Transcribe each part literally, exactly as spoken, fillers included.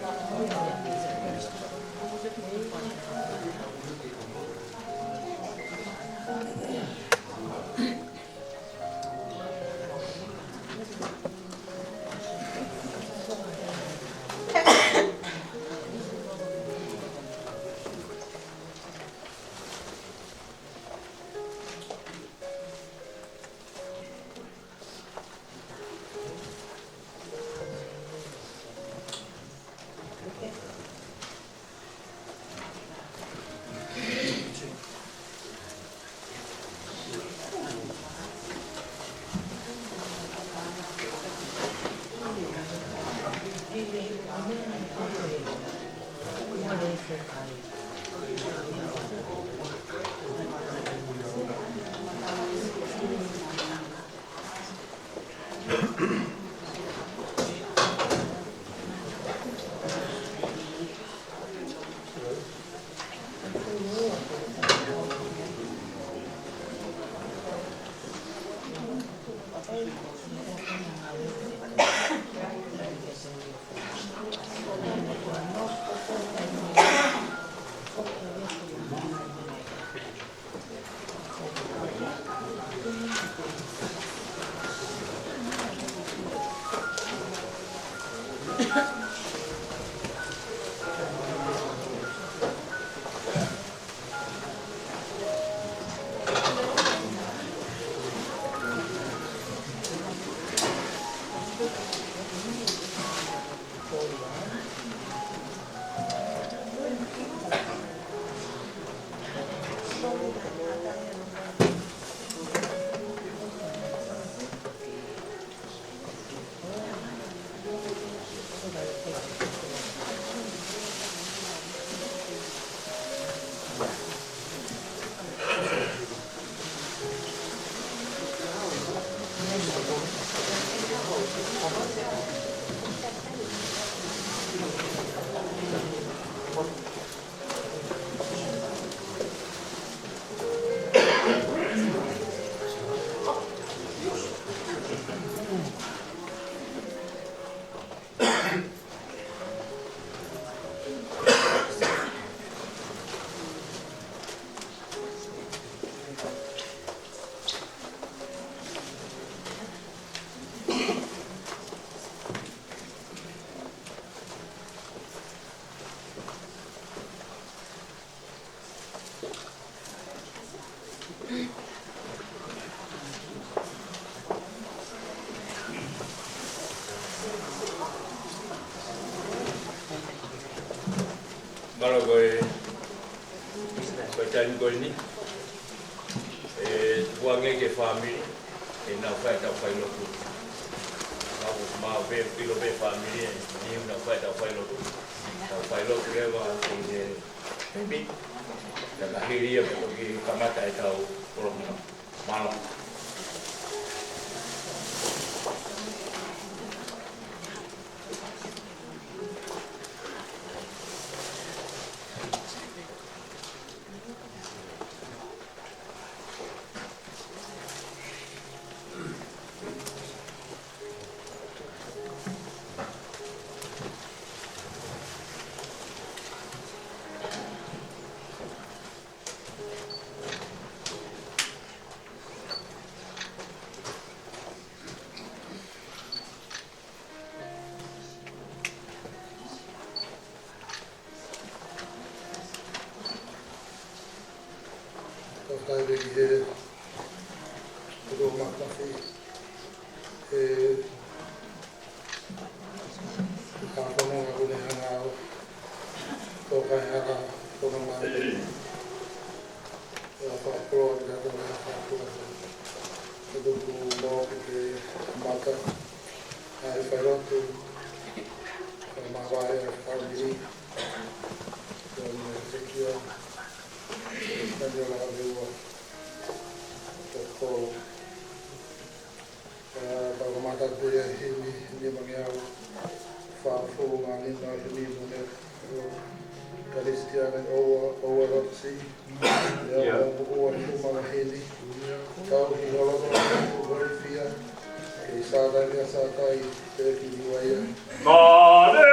Mālō. Ko e, ko e taimi ko eni, ʻe tuku ange ki he fāmili ke nau fai ʻetau failotu. Mau, mau pē, pilo pē fāmili ʻe niʻihi ʻo nau fai ʻetau failotu. Tau failotu leva ʻi he taimi, ka ka hili ia pea toki kamata ʻetau polokalama. Mālō. Tau fai pē ki he ʻOtua Māfimafi, ʻe, ʻe ka kono ka kune hanga au, tō kai haka, kono mā te. ʻE fakapulou atu kiate koe, ʻe fakapulou atu. ʻE tuku mo ke ke mata, ʻa e failotu, ʻe mavahe ʻa e fāmili, ʻe me tekia, ʻe me la veua, ʻe ko, ʻe, tau kamata pē ʻa e himi, nima ngeau fāfulu mā nima, himi mo ne, ʻo, Kalisitiane ʻoua, ʻoua loto si, ʻe ʻoua mo ʻoua tuma la himi, tau hi holo ko ʻoua holi fia, kei sātai kia sātai, pē ki liua ia. Mane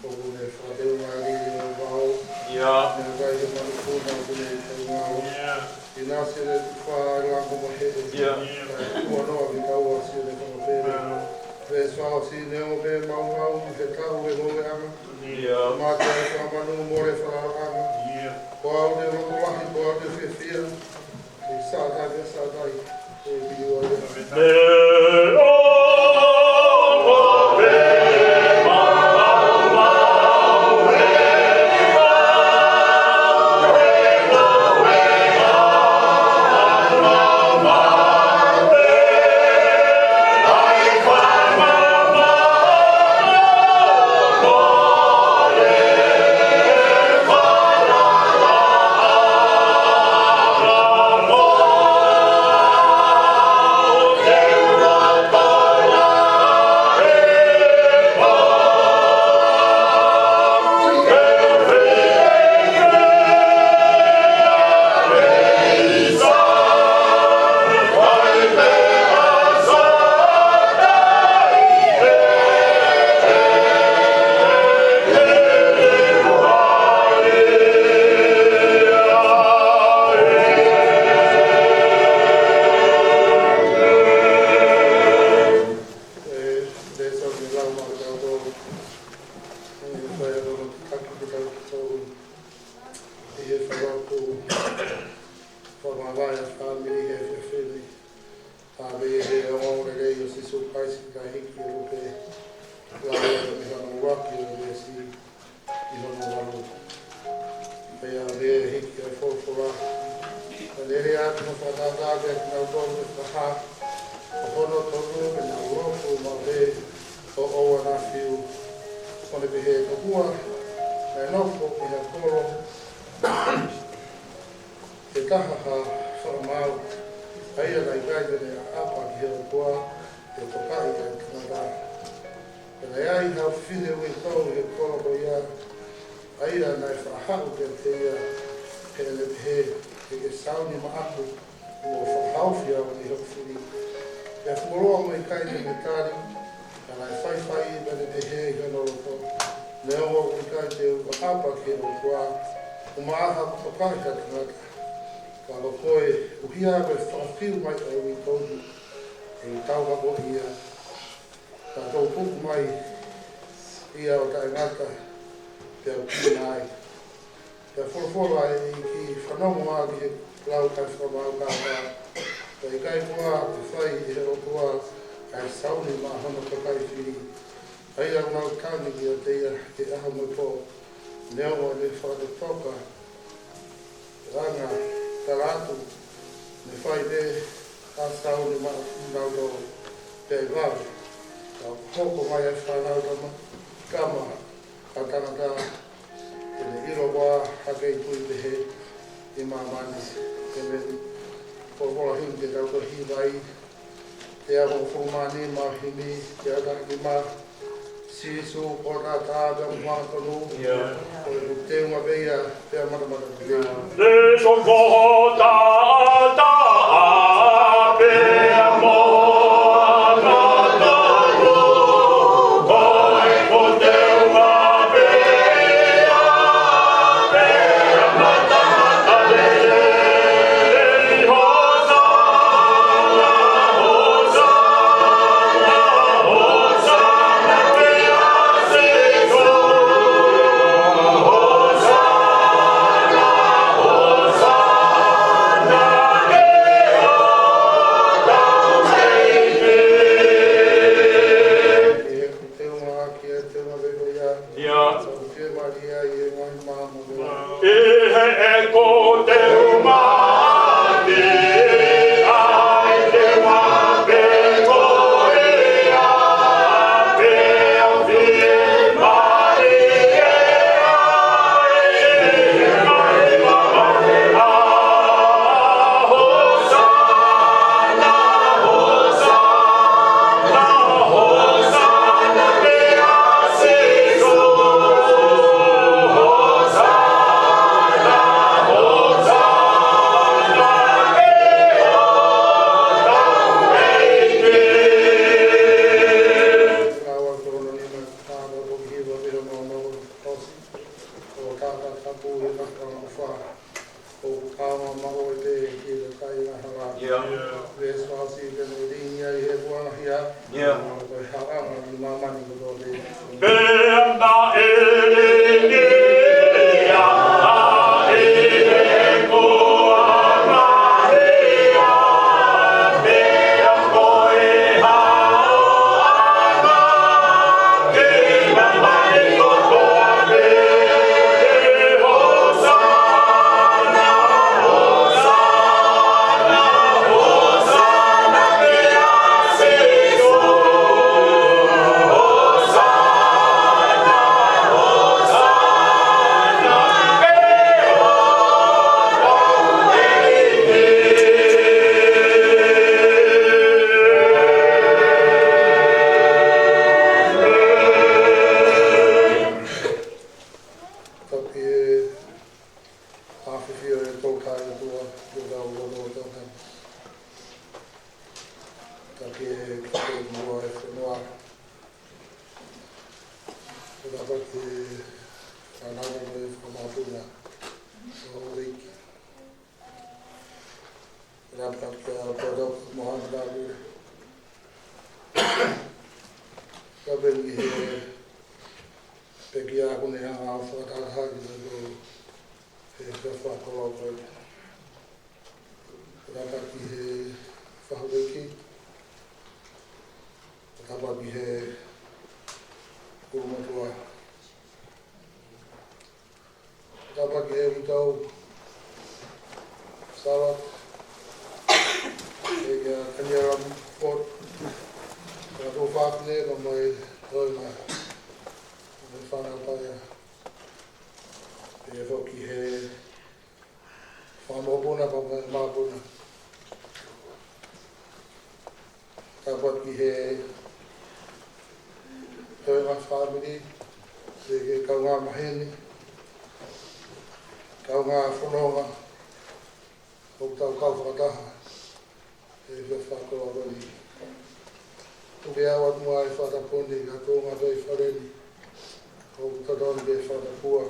ʻOku ne fakateunga lili ʻo vao. Ia. Ne kai he manupuna ʻoku ne teunga ʻo. Ia. ʻInasi le tufa e lango mo he. Ia. Kae kuo noa ki kaua si le kono pele. Ia. Ve sua o si ne o me mau mau he tau e mo e anga. Ia. Mate e fakamanu mo le falalaʻanga. Ia. Ko au te loko lahi, ko au te fiefia. Pea mei he ongoongolelei ʻo Sīsū Kalaisi ka hiki ʻo lupe, lau ʻa e meʻa ʻuluaki ʻo e veesi ʻi hono valu. Pea mei he hiki ʻa e folofola, ka lele atu mo fakatātā kiate kinautolu ʻa e fakahā, ʻo hono tonu pea nau lotu maʻu pē ʻo ʻoua naʻa fiu, ʻo ne pehē, Tokua, naʻe nofo ʻi ha kolo ʻe taha ha fakamaau, ʻa ia naʻe ʻikai te ne ʻaʻapa ki he ʻOtua, ʻe tokaʻi ʻa e tangata. Pea naʻe ʻi ai ha fefine uitou ʻi he kolo ko ia, ʻa ia naʻe faʻa haʻu kiate ia, pea ne pehē, Ke ke sauni maʻaku, kuo fakahaofi au ʻe hoku fili. Pea fuoloa mo ʻikai te ne tali, ka naʻe faifai pea ne pehē ʻi hono loto, Neongo ʻoku ʻikai te u ʻaʻapa ki he ʻOtua, ʻumaʻā haʻaku tokaʻi ha tangata. Ka ko koe, ʻuhia ko e fakafiu mai ʻa e uitou ni, ʻe tau ka ko ia, ka tou puku mai ia ʻo taʻengata, pea u pina ai. Pea folofola ʻa e ʻEiki, fanongo ā ki he lau ʻa e fakamaau kākā, ka ʻikai koā te fai ʻe he ʻOtua ʻa e sauni maʻa hono kakai fili, ʻa ia ʻoku nau tangi kiate ia he ʻaho mo e pō, neongo ʻene fakatotoka ʻa e anga, tala atu, ne fai pē ʻa e sauni maʻa kinautolu, pea ʻi vave, ka hoko mai ʻa e fānau tama, tama ʻa tangata, te ne ʻilo koā ha kei tui pehē ʻi māmani. ʻEmeni. Ko e folofola himi te tau tohi mai, teau hongofulu mā nima, himi teau taha nima. Sīsū ko e taʻataʻa pea mo e huafa tonu. Ia. Ko e teunga pē ia pea matamata pē. Sīsū ko e taʻataʻa pea mo e huafa tonu. Ko e teunga pē ia pea matamata pē. Hōsana, hōsana, hōsana pē ʻa Sīsū. ʻi he ngaahi māmani. ʻI he ʻeku te umani, ʻa e te mape ko ia, pe a fi mari e ai, ʻi he ngaahi māmani. Hosana, hosana. ʻOku ʻaonga maʻu ʻe te ki he kai la hala. ʻIo. Veesi fā siʻi pē ne lingi ai he kuanga hia. ʻIo. Ko e haʻanga ki māmani kotoa pē. Pea naʻe lingi ia ʻi he kuanga hia. Pea ko e haʻanga ki māmani kotoa pē. Taki e ʻafio ʻa e tokaitua ki he tau loto o tau. Taki e kite mua e fonua. Ko e tapa ki he fānau mo e fakamātuʻa ʻo e ʻEiki. Ko e tapa kia Pōtoka Mohamed Abdul. Ka peni he pekia ʻoku ne hanga ʻo fakataha ki he tau he efiafi fakakoloa ko eni. Ko e tapa ki he fahu ʻEiki, ko e tapa ki he kulumotuʻa, ko e tapa ki he ʻū tau sala, ʻe kia Taniela Port, ka tō fāpile ka mai toi mai, mai fana paia, ʻe foki he Fakamokopuna pea mo e māpuna. Tapa ki he toenga fāmili, ki he kaungā maheni, kaungā fononga, ʻoku tau kau fakataha he efiafi fakakoloa ko eni. Tuku ke ʻoatu muʻa e fakatapu ni ki he tuʻunga ʻi fale ni ʻoku totonu ke fakatapua.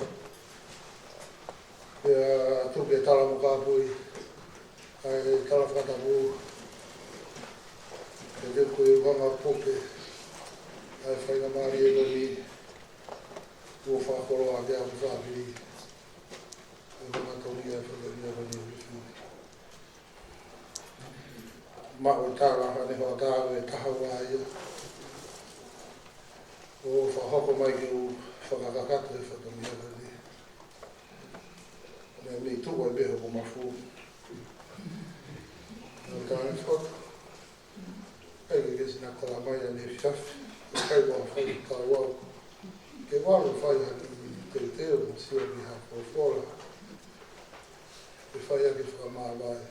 Pea tuku ke tala mo kāpui ʻa e tala fakatapu. Ke tuku ke ʻuhinga puke ʻa e faingamālie ko eni kuo fakakoloa ʻaki ʻa e fāmili. ʻUhinga tonu ia e fale ni ʻa e fāmili. Maʻu e tala ʻa e hoʻatā ʻe taha ua ia. ʻO fakahoko mai ke u fakakakato e fatongia ko eni. Naʻe mei tuʻu ai pē hoku mafu. Naʻe tala e foto. ʻEiki ke sina kala mai ʻa e efiafi. ʻIkai ua fai kau au. Ke ua lo fai haki teuteu mo sio ki ha folofola. Ke fai haki fakamāvae.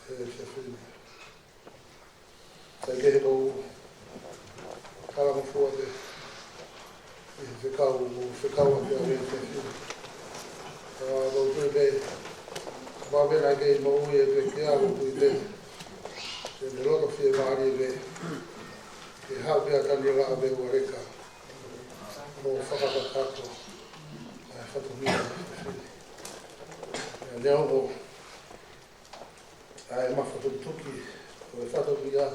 He efiafi ni. Sai ke he kou kala mo fua pē. ʻI he fekau, fekau ʻa e efiafi ni. Ka kou tui pē. Ka pena ke moʻui e pekia kou tui pē. Ke ne loto fiemālie pē. Ke haʻu pē ʻa Taniela ʻa Vehualeka. Mo fakakakato. ʻA e fatongia e efiafi ni. ʻA e neongo ʻa e mafatutuki ʻo e fatongia,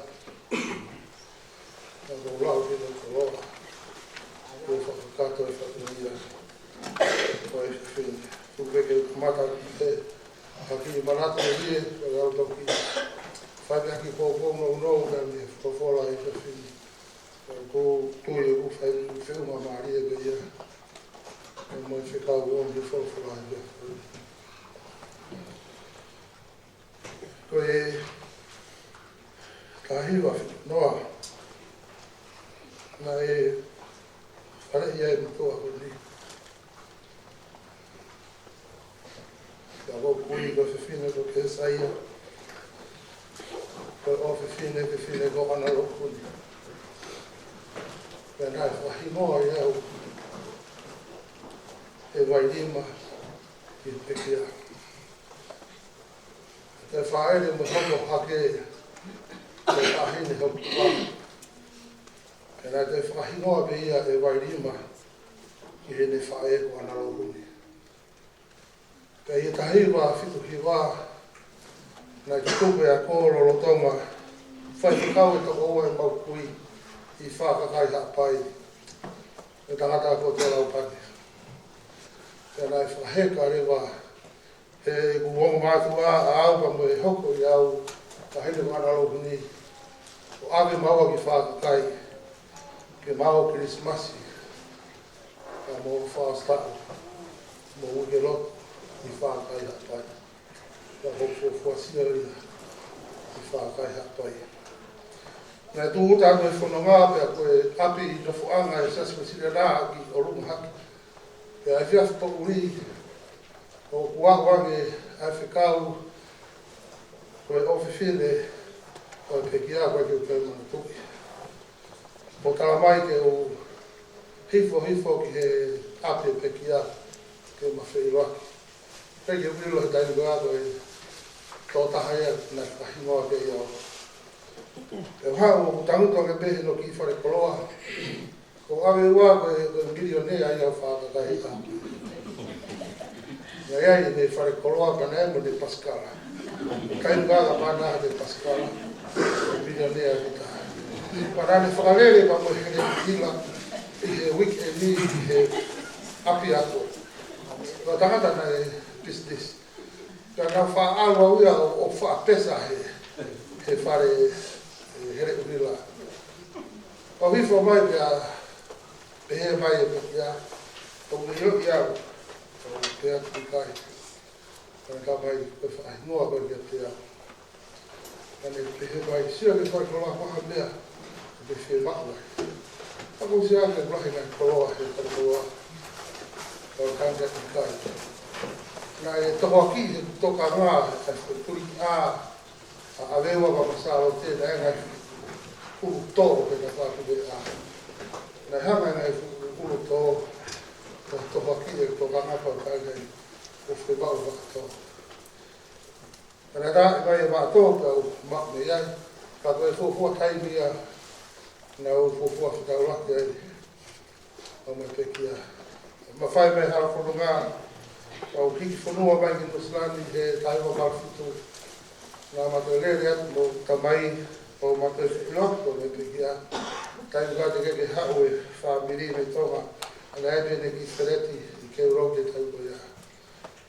naʻa ku lau ki he koloa, kuo fakakakato e fatongia ʻo e efiafi ni. Tuku ke u kamata ki he, ka kiʻi manatu ʻe lie, ka lau toki. Fai pē ha kiʻi poupou nounou, ka ni folofola e efiafi ni. Ka kou tui ʻoku fai feʻunga mālie pē ia. Tau ʻomi folofola ia. Ko e taha hiva fitu noa naʻe faleʻi ai e motuʻa ko eni. Ko e kui ko e fefine ko Kesaia, ko e ʻofefine, fefine ko Analokuni. Pea naʻe fakahingoa ia ʻe Vailima ki he pekia. Toe fāʻele mo hoko hake ko e taʻahine hoku tuʻa. Pea naʻe toe fakahingoa pē ia ʻe Vailima ki heʻene faʻē ko Analokuni. Pea ʻi he taha hiva fitu hiva, naʻe tutuku e ako lolotonga faifekau ʻe toko ua ʻemau kui ʻi Fakakai Haʻapai, ʻa e tangata ko Tuʻa Laupani. Pea naʻe fakaheka leva ʻe heʻeku ongo mātuʻa ʻa au pea mo e hoko ʻi au, taʻahine ko Analokuni, ʻo ʻave maua ki Fakakai ke ma ō Kilisimasi pea mo Faʻaositaʻu mo Uikelotu ʻi Fakakai Haʻapai. Pea ko e fuofua sio ia ʻi Fakakai Haʻapai. Naʻe tūʻuta atu e fononga pea ko e ʻapi nofoʻanga ʻo e Siasi Uēsiliana ʻi ʻolunga hake. Pea ʻi he efiafi poʻuli, ʻoku ʻalu ange ʻa e fekau ko e ʻofefine ʻo e pekia, ʻoku ʻikai ke u toe manatuʻi. Kuo tala mai ke u hifo hifo ki he ʻapi ʻo e pekia ke ma feʻiloaki. ʻIkai ke u ʻilo he taimi ko ia ko e tokotaha ia naʻe fakahingoa ke ia o. Pea u haʻu ʻo tangutu ange pē he ʻenau kiʻi fale koloa. Ko ʻAveua ko e, ko e milionea ia ʻo Fakakai Haʻapai. Naʻe ʻi ai ʻene fale koloa pea naʻe ʻi ai mo ʻene pasikala. Kai ngā ka pana ʻene pasikala. Ko e milionea ia. Pea naʻa ne fakalele pea mo e Heleʻuhila ʻi he weekend ʻi he ʻapiako. Ko e tangata naʻe business. Ka naʻa faʻa ʻalu au ia ʻo, ʻo faʻa pesa he, he fale ʻe Heleʻuhila. ʻO hifo mai pea pehē mai e pekia, ʻoku ʻiloʻi au, ʻo pehē atu ʻikai. Ka naʻe tala mai ko e fakahingoa ko ē kiate au. Ka ne pehē mai, sio ki he fale koloa ko ha meʻa ʻoku ke fiemaʻu ai. Ka ko e sio ange ʻoku lahi ngaahi koloa he fale koloa. Ka u tala ange ʻikai. Naʻe tohoakiʻi he tokanga ʻa e fulikiʻa ʻa ʻAveua pea mo Sālote, naʻe ngaahi fuʻu tō he tafaʻaki ʻa. Naʻe hanga ngaahi fuʻu tō, ʻo tohoakiʻi e tokanga pea u tala ange ʻoku fiemaʻu e vaʻa tō. Ka naʻe ʻai mai e vaʻa tō pea u maʻu mei ai, ka ko e fuofua taimi ia naʻa ku fuofua fetaulaki ai au mo e pekia. Ma fai mai hala fononga, ʻo u hiki fonua mai ki Nuʻusila ni he taha hiva valu fitu. Naʻa ma toe lele atu mo e tamai, ʻo ma toe feʻiloaki mo e pekia. Taimi ko ē teʻeki ke haʻu e fāmili mei Tonga, naʻe ʻi ai pē ʻene kiʻi feleti ʻi Keulauke he taimi ko ia.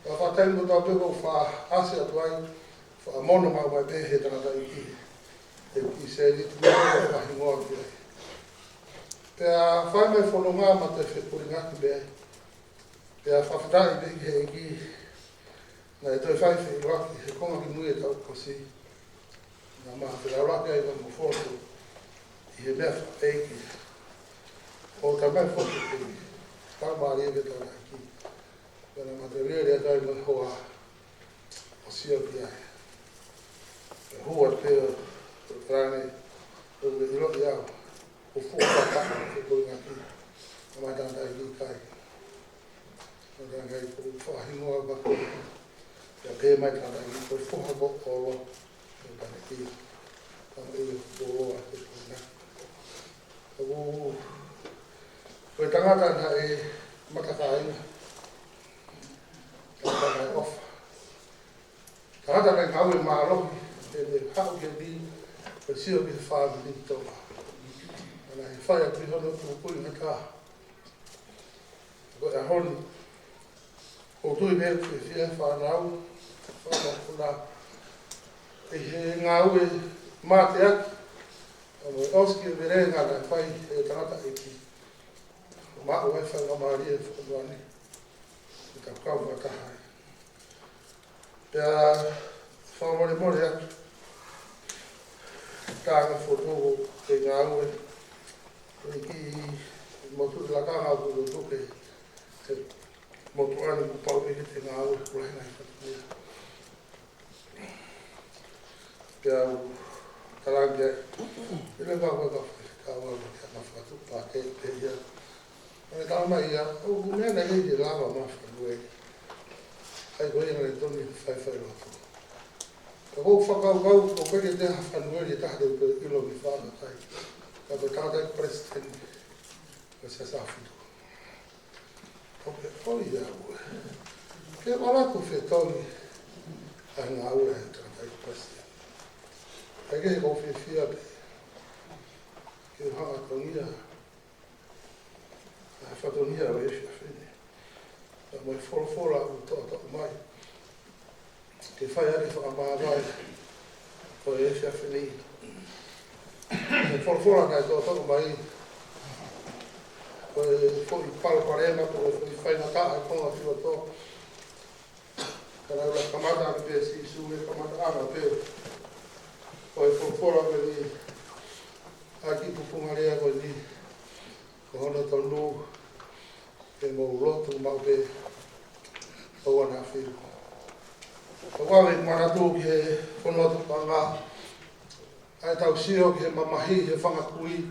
Ka fai taimi kotoa pē ʻoku ou faʻa ʻasi atu ai, faʻa mono maʻu mai pē he tangataʻeiki. He kiʻi sēniti maʻu ʻo fakahingoa ki ai. Pea fai mai fononga ma toe fepulinga ki ai. Pea fakafetaʻi pē ki he ʻEiki, naʻe toe fai feʻiloaki he konga kimui e taʻu kuo ʻosi. Naʻa ma fetaulaki ai mo Fotu ʻi he meʻa fakaʻeiki. ʻO tala mai Fotu ke tau mālie ke tau laiki. Pea naʻa ma toe lele atu ai mo e hoa ʻo sio ki ai. Pea hū atu pē ʻo tala ange ʻoku ʻiloʻi au ʻoku fuʻu fakaʻamu ke koi ngaki. Naʻa ma tangataʻeiki ʻikai. Naʻa tangataʻeiki ko e fakahingoa ʻa ko. Pea pehē mai tangataʻeiki ko e foha ko ʻOlo. Ko e tangataʻeiki. Tangataʻeiki ko ʻOlo ʻa ke koi ngaki. ʻOku, ko e tangata naʻe matakāinga. Tangata naʻe ʻofa. Tangata naʻe ngāue mālohi, ʻene haʻu ki heni, ʻo sio ki he fāmili ʻi Tonga. Naʻe fai ʻaki hono tuʻu kui ngata. Ko e ʻaho ni, ʻoku ou tui pē ʻoku fiefia e fānau, fānau ko ena, ʻi he ngāue mateaki, ʻo mo e ʻosi ki he velenga naʻe fai ʻe he tangataʻeiki. Maʻu ai e faingamālie ʻo e fonua ni. Ke tau kau fakataha ai. Pea fakamolemole atu. Tangata fotu ʻoku ke ngāue. ʻOku ʻi he motu ʻi he lakanga ʻoku tuku ke, ke motu ʻani kuo pau ke te ngāue, kuo lahi nai fatia. Pea u talaange, ʻi he leva ko e ka, ka ua mo te ana fakatuʻupakē pē ia. ʻO ne talamai ia, ʻoku meʻa naʻe ʻikai ke lava mai Fanueli. ʻA ia ko ia naʻe tonu ke faifai lotu. Ka ʻoku ou fakakaukau, ʻoku ʻikai ke toe ʻi ai ha Fanueli ʻe taha te u toe ʻilo ki fānau tai. Ka ko e tangataʻeiki palesiteni, ko Siaosi ʻAhofitu. ʻOku ou pehē ia ʻe au. Ke vala ko e fetongi ʻa e ngāue ʻa e tangataʻeiki palesiteni. Kae kehe ʻoku ou fiefia pē ke u hanga ʻo tongia ʻa e fatongia ʻo e efiafi ni. Pea mo e folofola ʻoku toʻotoʻo mai ke fai ʻaki e fakamāvae ʻo e efiafi ni. Ko e folofola naʻe toʻotoʻo mai, ko e foʻi palopalema, ko e foʻi faingataʻa ʻi he konga ʻo e lotu. Ka naʻe ʻuluaki kamata ʻaki pē ʻe Sīsū ʻi he kamataʻanga pē ʻo e folofola ko eni, ʻa e kiʻi tupunga lea ko eni, ko hono tonu, ke mou lotu maʻu pē ʻoua naʻa fiu. ʻOku ou manatu ki he fonua tupuʻanga, ʻa ʻetau sio ki he mamahi he fanga kui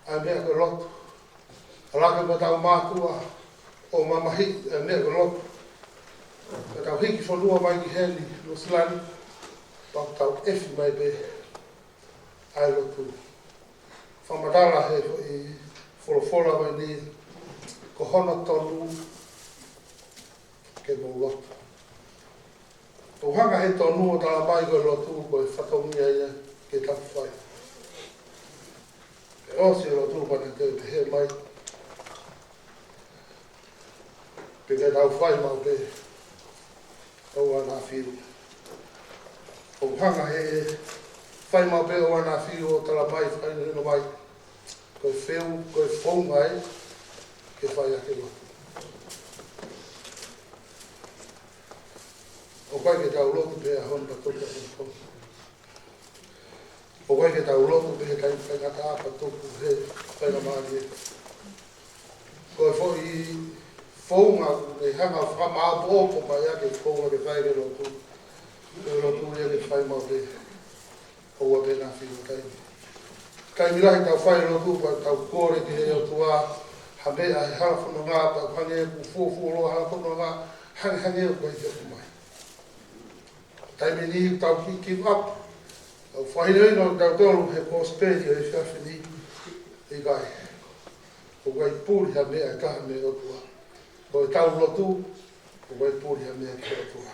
ʻa e meʻa ko e lotu. ʻAlu ake mo ʻetau mātuʻa ʻo mamahiʻi ʻa e meʻa ko e lotu. Ka tau hiki fonua mai ki heni, Nuʻusila ni, pea tau efi mai pē ʻa e lotu. Fakamatala he foʻi folofola ko eni, ko hono tonu ke mou lotu. ʻOku hanga he tonu ʻo talamai ko e lotu ko e fatongia ia ke tau fai. Pea ʻosi e lotu pea ne toe pehē mai, pea ke tau fai maʻu pē ʻoua naʻa fiu. ʻOku hanga he fai maʻu pē ʻoua naʻa fiu ʻo talamai, fakahinohino mai, ko e feu, ko e founga ia ke fai ʻaki e lotu. ʻOku ʻikai ke tau lotu pē he ʻaho ni pea toki ʻaho ni. ʻOku ʻikai ke tau lotu pē he taimi faingataʻa pea toki he faingamālie. Ko e foʻi founga ʻoku ne hanga ʻo fakamāʻopoʻopo mai ʻaki e founga ke fai ʻaki e lotu. Ko e lotu ia ke fai maʻu pē ʻoua pē naʻa fiu. Taimi, taimi lahi tau fai lotu pea tau kole ki he ʻOtua ha meʻa he hala fononga, pea hangē ʻoku fuofua loa hala fononga, hangehangē ʻoku ʻikai ke ʻomai. Taimi ni tau kiʻi give up. Tau fakahinohino kitautolu he kosipeli ʻo e efiafi ni, ʻikai. ʻOku ʻikai puli ha meʻa ʻe taha mei he ʻOtua. Ko ʻetau lotu, ʻoku ʻikai puli ha meʻa ki he ʻOtua.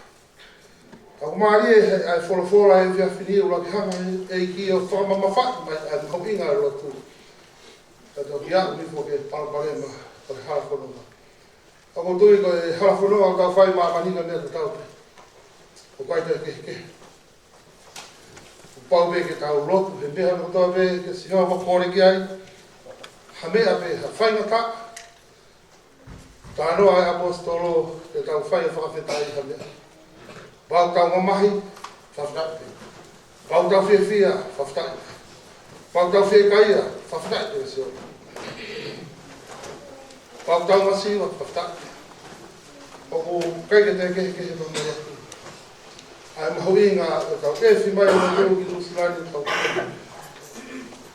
Tau mālie he, ʻa e folofola he efiafi ni, ʻuluaki hanga he ʻEiki ʻo fakamamafaʻi mai ʻa e mahuʻinga ʻo e lotu. Ka tau kia umi fo ke palopalema ʻo e hala fononga. ʻOku ou tui ko e hala fononga ʻoku tau fai ʻi māmani ko e meʻa tatau pē. ʻOku ʻikai toe kehekehe. Kuo pau pē ke tau lotu he meʻa kotoa pē kia Sihova, kole ki ai ha meʻa pē, ha faingataʻa. Talanoa e ʻaposetolo, ke tau fai e fakafetaʻi ha meʻa. Kapau ʻoku tau mamahi, fakafetaʻi pē. Kapau ʻoku tau fiefia, fakafetaʻi pē. Kapau ʻoku tau fiekaia, fakafetaʻi pē kia Sihova. Kapau ʻoku tau masiva, fakafetaʻi pē. ʻOku ʻikai ke toe kehekehe pea mo e lotu. ʻA e mahuʻinga ʻo ʻetau efi mai ʻo lotu ki Nuʻusila ni, tau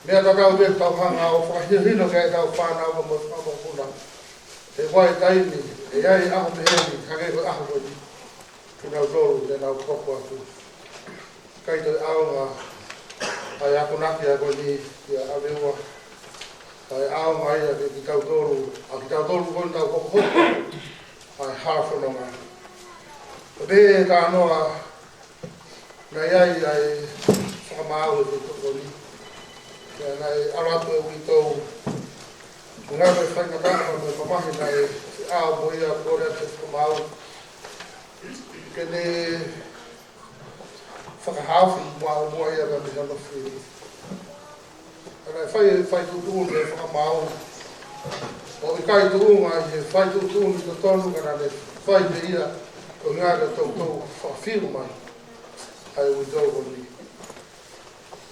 meʻa tatau pē ke tau hanga ʻo fakahinohino ki heʻetau fānau mo e fanga mokopuna. He ʻoku ʻi ai e taimi, ʻe ʻi ai e ʻaho mei heni, hangē ko e ʻaho ko eni, kinautolu te nau hoko atu. ʻIkai toe ʻaonga ʻa e akonaki ko eni kia ʻAveua. Kae ʻaonga ia kia kitautolu, ʻa kitautolu ko eni tau hokohoko ʻa e hala fononga. Ko e talanoa naʻe ʻi ai ʻa e fakamaau ʻo e feituʻu ko eni. Pea naʻe ʻalu atu e uitou, ngāue faingataʻa mo e mamahi naʻe ʻi ai mo ia, kole atu e fakamaau ke ne fakahaofi muʻa ʻo muʻa ia ka mei hano fili. Ka naʻe fai, fai tuʻutuʻuni e fakamaau ʻOku ʻikai tuʻunga ʻi he fai tuʻutuʻuni totonu ka naʻe fai pē ia ko e ngaahi toutou fafiu mai ʻa e uitou ko eni.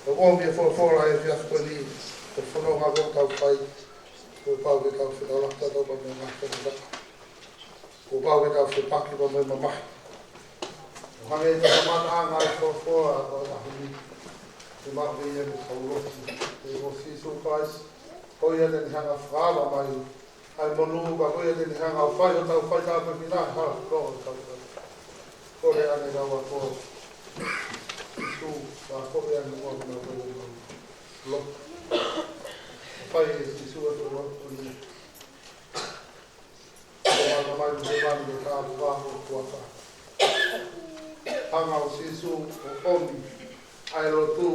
ʻOku ʻomi e folofola he efiafi ko eni, ko e fononga ʻoku tau fai, kuo pau ke tau fetaulaki tautolu pea mo e ngaahi fononga. Kuo pau ke tau fepaki pea mo e mamahi. ʻO hangē ko e kamataʻanga ʻo e folofola ʻo e ʻaho ni, ke maʻu pē ia ke tau lotu. ʻE ko Sīsū Kalaisi, ko ia te ne hanga ʻo fakaava mai ʻa e monū, pea ko ia te ne hanga ʻo fai hotau faitāpuekina he hala fononga ʻoku tau fai. Kole ange ʻe au ko Sīsū, pea kole ange ʻe au ko e lotu. Fai ʻe Sīsū ʻa e lotu ni. Ko e ʻatamai ʻo e manu ke tāpuhā ʻo kuata. Hanga ʻo Sīsū ʻo ʻomi ʻa e lotu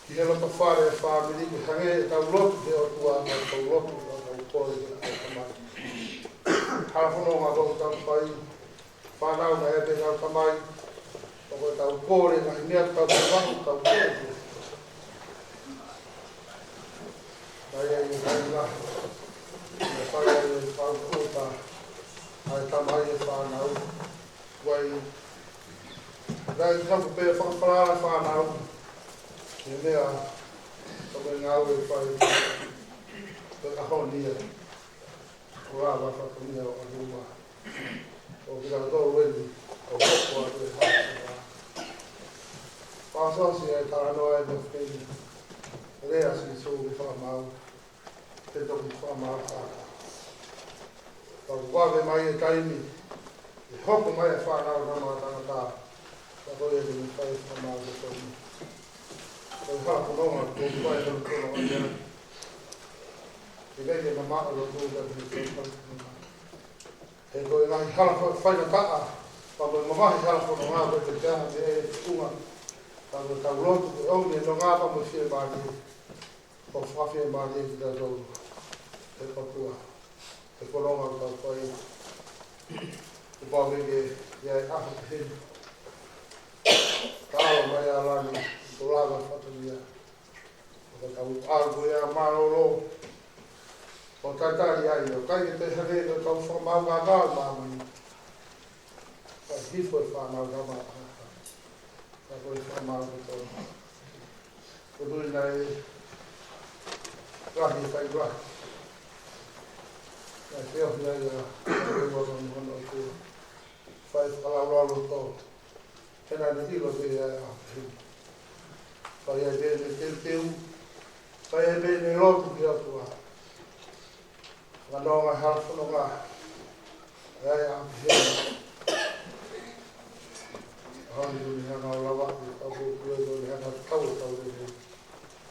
ki he loto fale ʻo e fāmili, ke hangē ʻetau lotu ki he ʻOtua, ʻetau lotu, ʻetau kole ki he ʻatamai. Hala fononga ʻoku tau fai, fānau, naʻe pehē ʻe he tamai, ʻoku tau kole, ngaahi meʻa ʻoku tau kole, ʻoku tau kole. Naʻe ʻi ai e taimi lahi, naʻe fai ai e fakaʻuta ʻa e tamai e fānau. Vai, naʻe ʻi ai e tapu pē fakafalala e fānau ki he meʻa, ko e ngāue ʻoku fai he ʻaho ni ia. Ko e lava fatongia ʻo e ʻOtua. ʻO kitautolu eni, ʻoku hoko atu e hā. Pāsosi e talanoa e mafeni. Lea ʻa Sīsū ki he fakamaau. Ke toki fakamaau kākā. Pea ʻoku vave mai e taimi, ʻe hoko mai e Fānautama ʻa Tangata. Pea ko ia te ne fai e fakamaau kotoa. Ko e hala fononga, ko e fai e hala fononga ia. ʻIkai ke mamaʻo lotu ka te fai e fakamaau. He ko e ngaahi hala fa-, faingataʻa, pea mo e mamahi hala fononga ko e te pea me e tuʻunga, pea mo e tau lotu, ko e ʻomi e nonga pea mo e fiemālie, ʻo fakafiemālie kitautolu ʻe he ʻOtua, he fononga ʻoku tau fai, kuo pau ke ʻi ai e ʻaho pehē ni. Ka ʻalu mai ʻa Lani, ko e lava fatongia. ʻOku tau ʻalu ko ia mālōlō, ʻo tatali ai, ʻo ʻikai ke toe hangē ko e kau fakamaau kākā ʻo māmani. Ka hifo e Fānautama. Ka ko e fakamaau kotoa. Ko e tui naʻe lahi e fai lahi. Naʻe feohi ai ʻa, ʻa e ua ka mo hono ʻOtua. Fai fakalaulauloto. He naʻa ne ʻilo pē ʻa e ʻaho pehē ni. Fai ai pē ʻene teuteu. Fai ai pē ʻene lotu ki he ʻOtua. Fanongo he hala fononga. ʻA e ʻaho pehē ni. ʻAho ni ʻoku ne hanga ʻo lava, ʻi ka pō kue ʻoku ne hanga ʻo tau tau lele.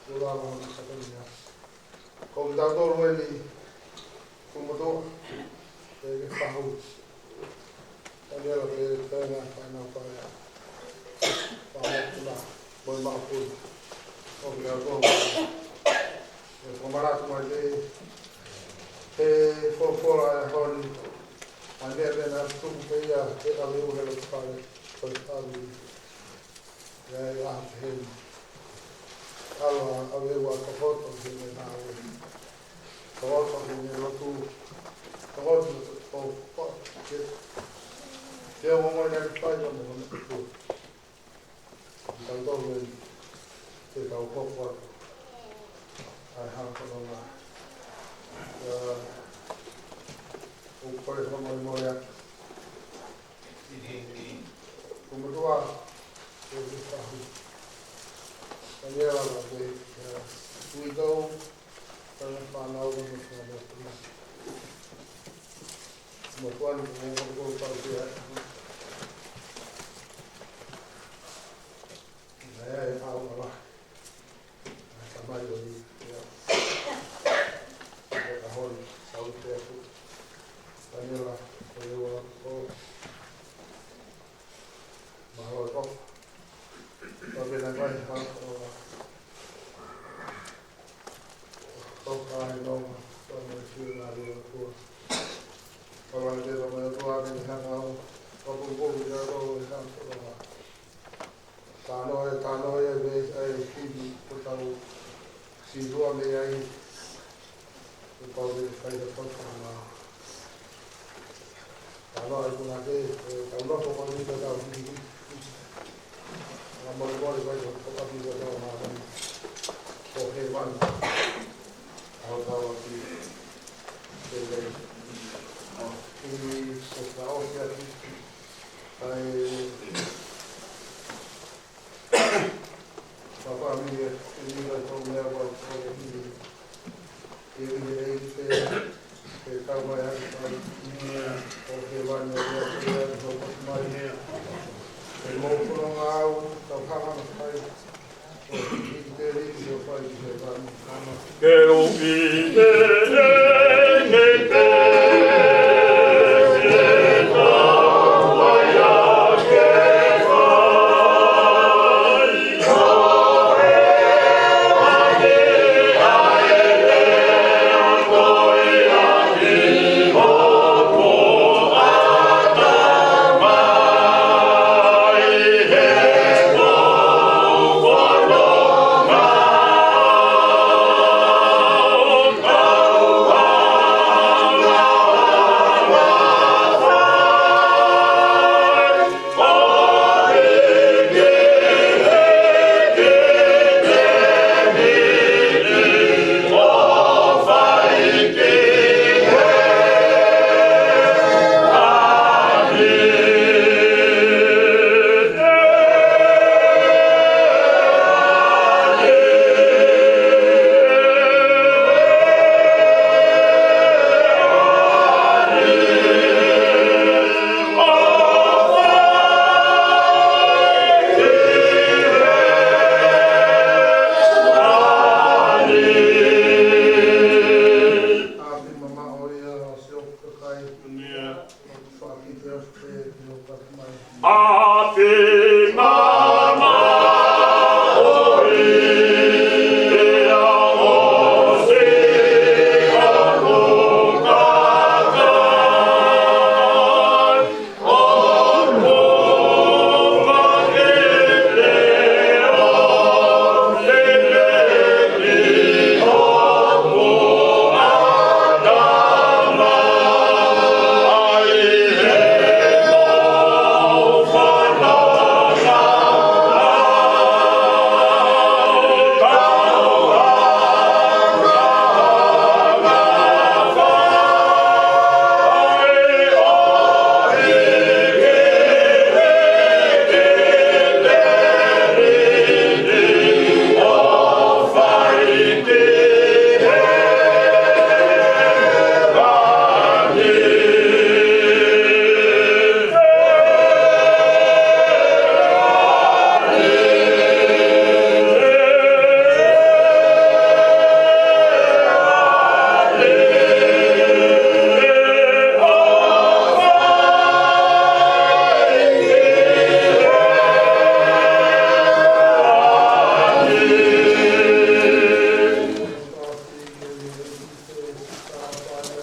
ʻO lava hono fatongia. Ko kitautolu eni, ko motoa, ʻe ke fahu. Taniela pe, pe ngā whānau pāea. Whānau puna, mo e makapuna. Ko kitautolu. ʻE fakamanatu mai pē, he folofola e ʻaho ni. ʻA e meʻa pē naʻa tuku pē ia, ke ʻave ʻo he loto fale, ko e fale. ʻI he ʻaho pehē ni. ʻAlu ʻa e ʻave ʻo tokoto ki heʻene ngāue. Tokoto ki heʻene lotu. Tokoto ʻo, ʻo, ke, ke ongo mo ʻene fai ʻo mo hono kupu. Kitautolu eni, ke tau hoko atu. ʻA e hala fononga. ʻIa, ʻoku kole fakamolemole atu. Ko motoa, ko e fahu. Taniela la ke, ʻia, uitou, tana whānau, tana whānau, tana. Motoa ni, ko e motoa, ko e tau pia. ʻIa, ʻe au ala. Tamai ʻo ni, ʻia. Ko e ʻaho ni, sau te aku. Taniela, ko e ua, ko. Mahalo ko. Ko e pena kai, ha, ko. Ko ka ai no, ko me fiu na ri o tua. Ko la te ko me tua, ke ni hanga au. Ko pulu pulu, ke au, ko e hanga, ko la. Tano e, tano e, me ai hiki, ko tau, si lua me ai. Ko e pau ke fai ha fakamatala. Tala ai ko na ke, e, tau la ko ko ni ka tau hiki. Ka molemole fai ha fakamatala ka tau ma. Ko he vani. Au tau ki. Ke le. Ki se ka o ki a ki. Ai. Papa mi e, e ni ka tau mea wa ko e ni. E ni e te, e kau mai ai, e ni o ke vani o ia, e ni o ke mai. E mo kono ngau, tau hanga na kai. O ki te ri, ki o fai, ki te vani. Ke o ki te ri, ki te ri, ki te ri.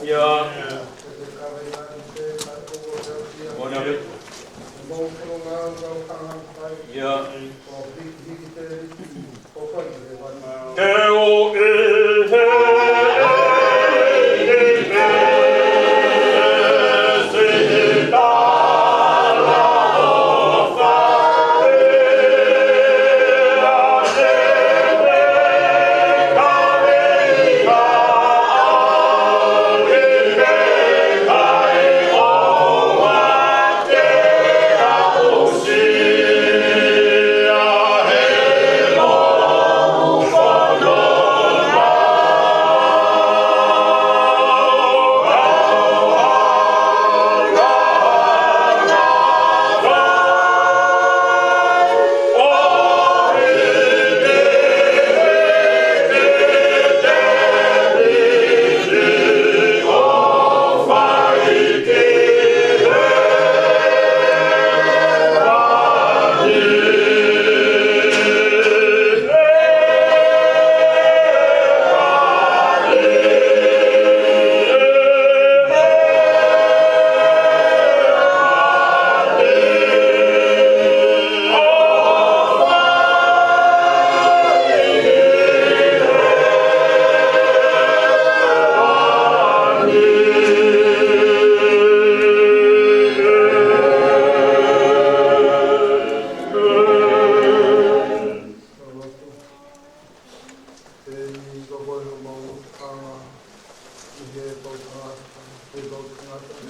Ia. Ia. Ke o e he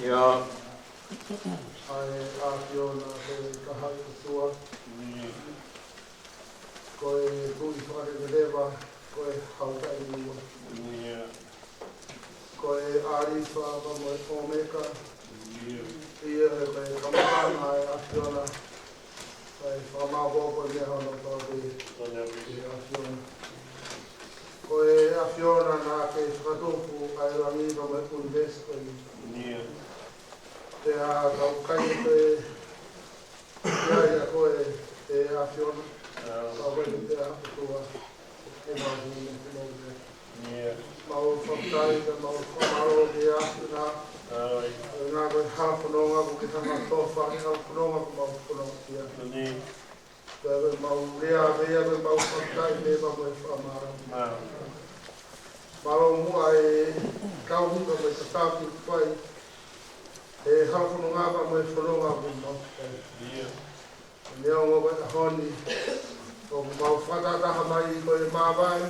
ʻIo. ʻA e ʻAfiona ko e Taha ʻOtua. Ko e Tuʻi Fakaleveleva, ko e Hau Taʻeua. Ko e ʻAlifa pea mo e ʻOmeka. ʻIo, he ko e kamataʻanga ʻa e ʻAfiona. Ko e fakamāʻopoʻopo e meʻa hono kotoa pē ʻa e ʻAfiona. Ko e ʻAfiona naʻa ke fakatupu ʻa e langi pea mo e ʻunivēsi ko eni. Pea tau kai ko e ia ia ko e, ʻe ʻAfiona. Pea ko e pea ʻOtua. Ke mau hū mo ke mau lea. Mau fakafetaʻi pea mau fakamālō ki he ʻAfiona. ʻOku ngā ko e hala fononga ʻoku ke hanga ʻo tofa, he hala fononga ʻoku mau fononga ki ai. Pea ko e mau lea, pea ko e mau fakafetaʻi pea mo e fakamālō. Mālō muʻa e kau hiva mo e tataki kuai. He hala fononga pea mo e fononga ʻoku mau fai. Neongo ko e ʻaho ni, ʻoku mau fakatahataha mai ko e māvae,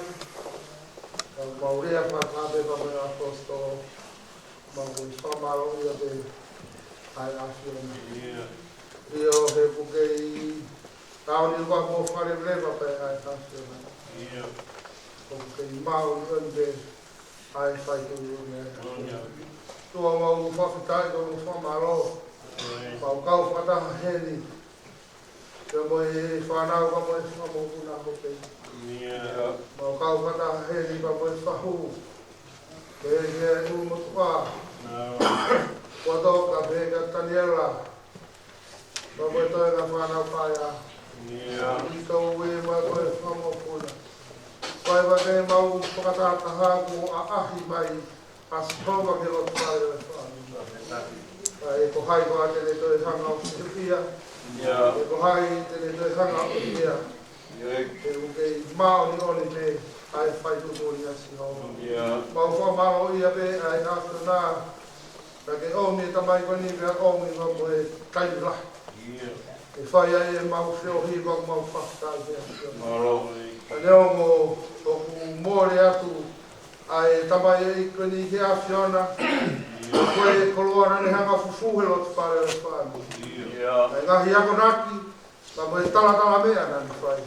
ʻoku mau lea fakataha pea mo e ʻaposetolo, mau ko e fakamālō ia pē ʻa e ʻAfiona. ʻIo, he ʻoku kei taoni ua mo Fakaleveleva pē ʻa e ʻAfiona. ʻOku kei maʻu ʻi ʻoni pē ʻa e faitū ʻo e ʻAfiona. ʻOtua mau fakafetaʻi, ʻoku mau fakamālō. Mau kau fakataha heni. Pea mo e fānau, pea mo e fanga mokopuna ko pē. Mau kau fakataha heni, pea mo e fahu. Pea ki he ʻulumotuʻa. Kuo toka pē kia Taniela. Pea mo e toenga fānau paea. ʻI tau ue pea mo e fanga mokopuna. Fai pē ke mau fakatahataha kuo ʻaʻahi mai ʻa Sihova ki he loto fale ʻo e fāmili. ʻA e ko hai koā te ne toe hanga ʻo fiefia. ʻE ko hai te ne toe hanga ʻo ʻia. ʻOku kei māʻoniʻoni pē ʻa e faitū ko eni ʻa Sihova. Mau fakamālō ia pē ʻa e ʻAfiona. Ka ke ʻomi e tamai ko eni pea ʻomi pea mo e taimi lahi. ʻE fai ai ʻemau feohi pea mau fakafetaʻi ki he ʻAfiona. Ka neongo ʻoku mole atu ʻa e tamai ko eni ki he ʻAfiona. Ko e koloa naʻa ne hanga ʻo fufū he loto fale ʻo e fāmili. ʻA e ngaahi akonaki, pea mo e talatalameʻa naʻa ne fai.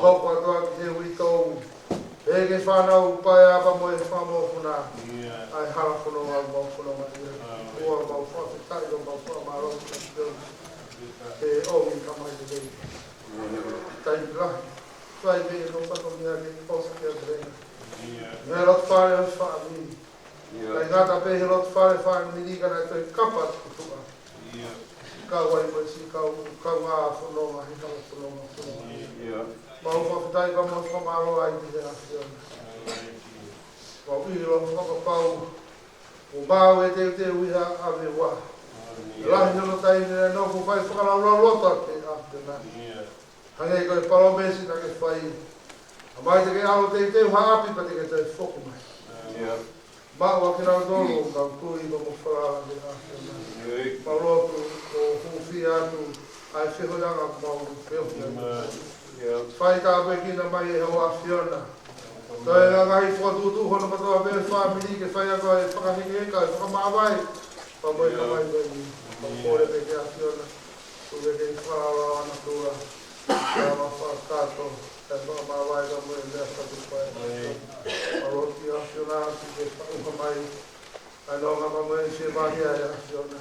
Hoko atu ʻa ki he uitou. Pea ki he fānau paea pea mo e fanga mokopuna. ʻA e hala fononga ʻoku mau fononga ʻi ai. ʻOtua mau fakafetaʻi, ʻoku mau fakamālō ki he ʻAfiona. Ke ʻomi e tamai ko eni. Taimi lahi. Fai pē ʻenau fatongia ke ʻosi ki ʻAtelena. Mei he loto fale ʻo e fāmili. Kae ngata pē he loto fale fāmili ka naʻe toe kapa atu ki tuʻa. Kau ai mo e siʻi kau, kaungā fononga, he kau fononga, fononga. Mau fakafetaʻi pea mau fakamālō ai ki he ʻAfiona. Mau ʻilo fakapapau ʻoku mau ʻi he teuteu ʻi ha ʻave ua. Lahi hono taimi naʻe nofo fai fakalaulauloto atu ki he ʻAfiona. Hangē ko e palōmesi naʻa ke fai. ʻAmai te ke ʻalu ʻo teuteu ha ʻapi pea te ke toe foki mai. Maʻu ʻa kinautolu ʻoku nau tui pea mo falala ki he ʻAfiona. Mau lotu ʻo hūfia atu ʻa e feohiʻanga ʻoku mau feohi atu. Fai tāpuekina mai ʻe ho ʻAfiona. Toe ngaahi fokotuʻutuʻu hono kotoa pē fāmili ke fai ʻaki e fakahekeheka, e fakamāvae. Pea mo e tamai ko eni. Mau kole pē ki he ʻAfiona. Tuku ke ke falala ʻa natula. Ka mau fakatato. Kae fakamāvae ka mo e meʻa fatu pae. Mau lotu ki he ʻAfiona ke ke faʻuha mai ʻa e nonga pea mo e fiemālie ʻa e ʻAfiona.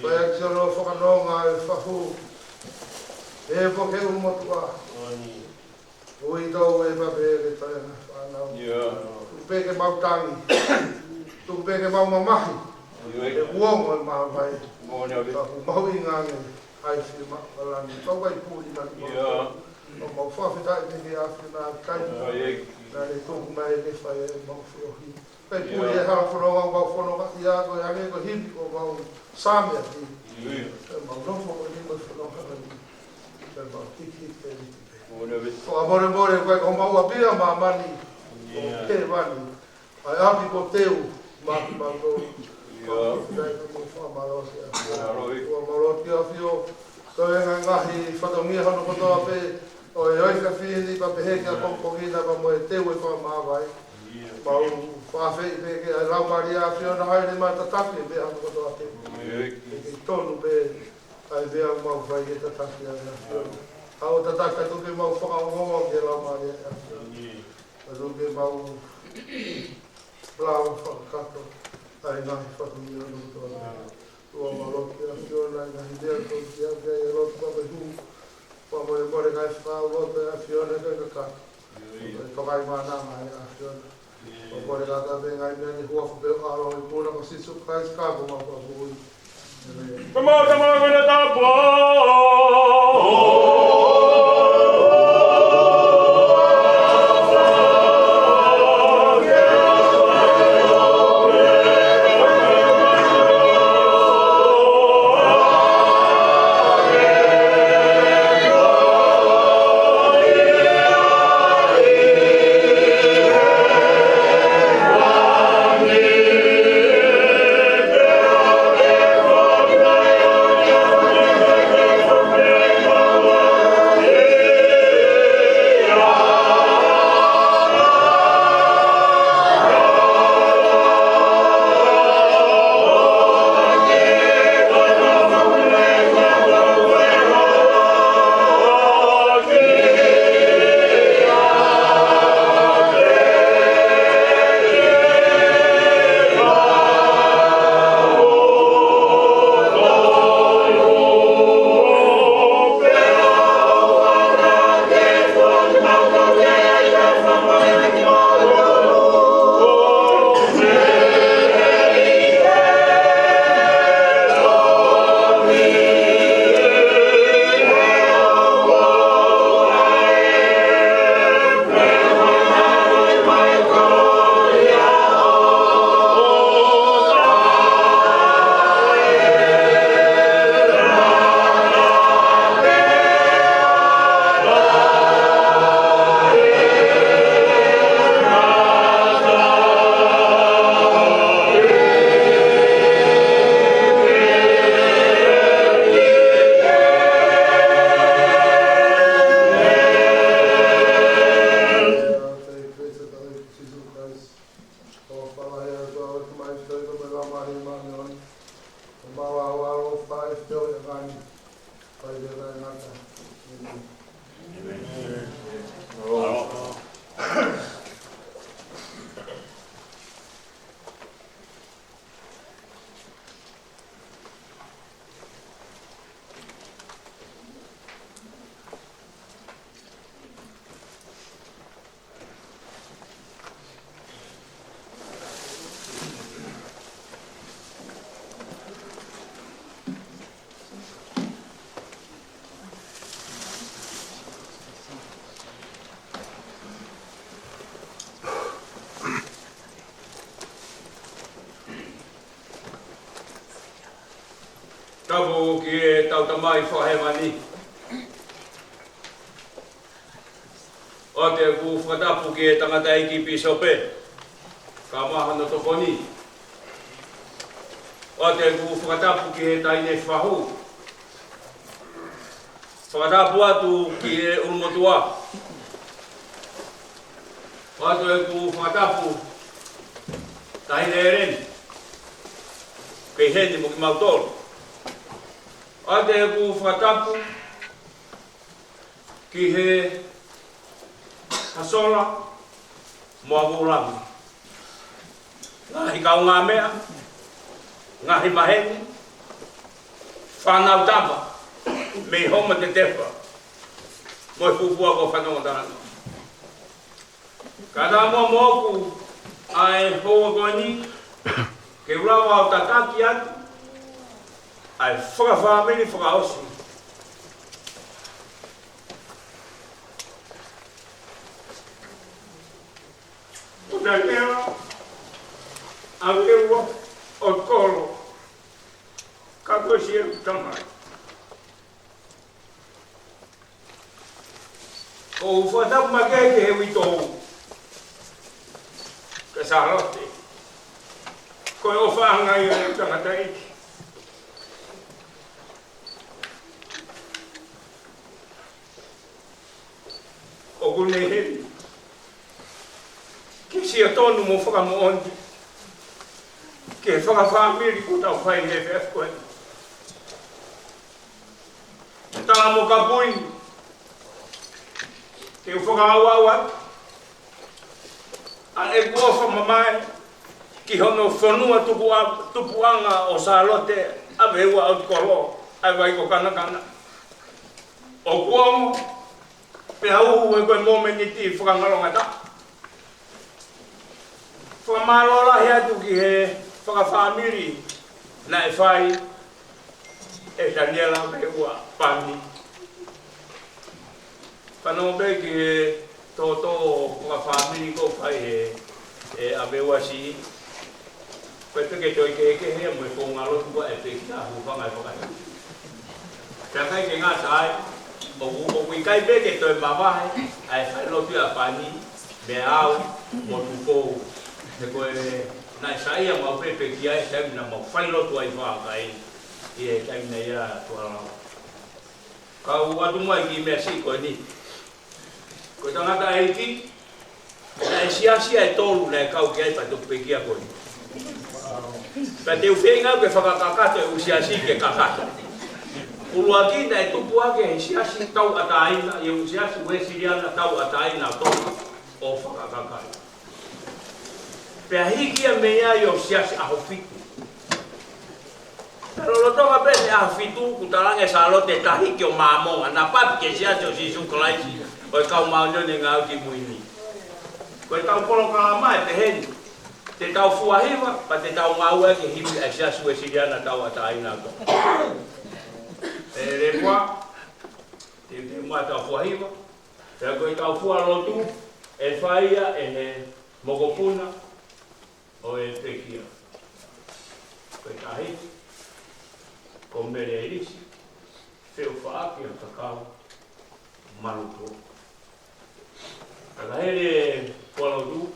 Ko e ʻAfiona ʻoku fakanonga e fahu. He po ke ʻulumotuʻa. Uitou ē pea pehē ki he toenga fānau. Tuku pē ke mau tangi. Tuku pē ke mau mamahi. He ʻoku ongo e māvae. Ka ʻoku mahuʻinga ange ʻa e fiemaʻu ʻa langi. Kau ai puli mani mau. ʻOku mau fakafetaʻi ki he ʻAfiona ʻa e taimi naʻa ne tuku mai ke fai ʻemau feohi. Kae puli e hala fononga ʻoku mau fononga ʻi ai ko e hangē ko e hipi ʻoku mau sāme ʻaki. ʻOku mau nofo ko eni mo e fononga ko eni. ʻOku mau hiki hiki e liti pē. Fakamolemole ko e ko mau ʻapi ʻa māmani. ʻOku ke vani. ʻA e ʻapi ko teu. Māmani mau tō. Fakafetaʻi pea mau fakamālō ki he ʻAfiona. ʻOku mau lotu ki he ʻAfio. Ko e ngaahi fatongia hono kotoa pē. ʻO e ʻofa fili pea pehē ki he ʻapongipongi na pea mo e teu e fakamāvae. Mau fa- Pea pehē ki he Laumālie ʻa e ʻAfiona ʻa ia ʻe matataki ʻa e meʻa kotoa pē. Pea ke tonu pē ʻa e meʻa ʻoku mau fai ke tataki ʻa e ʻAfiona. ʻOua ʻe tataki atu ke mau fakaongoongo ki he Laumālie ʻa e ʻAfiona. Kae tuku ke mau lava fakakakato ʻa e ngaahi fatongia kotoa pē. ʻOku mau lotu ki he ʻAfiona ʻi he ngaahi meʻa ʻoku tonu ke ʻi ai, ʻa e lotu pea mo e hū. Pea mo e, mo e ngaahi fakaʻulotu ʻa e ʻAfiona ke kakato. Mo e tokaimaʻananga ʻa e ʻAfiona. Pea mo e kakato pē ngaahi meʻa ni he huafa pē ʻo ho ʻAlo ko e ʻAlo ko Sīsū Kalaisi ko homau Fakamoʻui. ʻĒmeni. Pea mo e tamaiki ko ena tapu. Tapu ki heʻetau Tamai Fakahēvani. ʻOatu ʻeku fakatapu ki he tangataʻeiki pīsope, kae ʻumaʻā hono tokoni. ʻOatu ʻeku fakatapu ki he taʻahine fahu. Fakatapu atu ki he ʻulumotuʻa. ʻOatu ʻeku fakatapu, Taʻahine ʻEleni, pehē ni mo kimautolu. ʻOatu ʻeku fakatapu ki he Hasola mo Avuʻulami. Ngaahi kaungāmeʻa, ngaahi maheni, fānau tapa, mei Homa Tetefa, mo e fuofua kau fanongo talanoa. Ka naʻa mo moku ʻa e houa ko eni, ke u lava ʻo tataki atu ʻa e fakafāmili fakaʻosi. Ko Taniela ʻAveua ʻOtukolo, ka ko siʻeku tamai. ʻOku ou fakatapu makehe ki he uitou, kia Sālote. Ko e ʻofaʻanga ia ʻo e tangataʻeiki. ʻOku ne heni ke sio tonu mo fakamoʻoni ki he fakafāmili kuo tau fai he efiafi ko eni. Tala mo Kapui, te u fakaʻauʻau atu ʻa ʻeku ʻofa mamae ki hono fonua tupuʻa-, tupuʻanga ʻo Sālote, ʻAveua ʻOtukolo, ʻa e Vai ko Kanakana. ʻOku ongo, pea uhu he ko e momeniti fakangalongataʻa. Fakamālō lahi atu ki he fakafāmili naʻe fai ʻe Taniela mo ʻAveua Pani. Fanongo pē ki he tōtō fakafāmili ko ē fai ʻe, ʻe ʻAveua Siʻi. Ko e peke toe kehekehe mo e founga lotu ko ē ʻa e pekia, hūfanga ʻi he fakataha. Pea ʻikai ke ngata ai, ʻoku, ʻoku ʻikai pē ke toe mavahe ʻa e fai lotu ʻa Pani, mo au, mo Tupou. He ko e naʻe saiʻia maʻu pē pekia he taimi naʻa mau fai lotu ai fakakai, ʻi he taimi naʻe ʻi ai ʻa Tuʻalau. Ka u ʻoatu mai e kiʻi meʻa siʻi ko eni. Ko e tangataʻeiki, naʻe siasi ʻe tolu naʻe kau ki ai pea toki pekia ko eni. Pea te u feinga ke fakakakato e ʻū siasi ke kakato. ʻUluaki naʻe tupu hake he siasi tauʻatāina, ʻi he ʻū siasi Uēsiliana tauʻatāina ʻo Tonga ʻo Fakakakai. Pea hiki ia mei ai ʻo siasi ʻAhofitu. Pea lolotonga pē ʻene ʻAhofitu, kuo talaange ʻe Sālote te ta hiki ʻo Māmonga, naʻa papi ki he Siasi ʻo Sīsū Kalaisi ʻo e Kau Māʻoniʻoni ʻi he Ngaahi ʻAho Kimui Ni. Ko ʻetau polokalama ʻe pehē ni, te tau fua hiva, pea te tau ngāue ki he himi ʻa e Siasi Uēsiliana tauʻatāina ʻo Tonga. ʻE Lēpua, te te mua tau fua hiva, pea ko ʻetau fua lotu, ʻe fai ia ʻe he mokopuna ʻo e pekia. Ko e tahi, ko Mele ʻElisi, Feʻufaʻaki ʻa Kakau, Maluto. Ka ka hele fua lotu,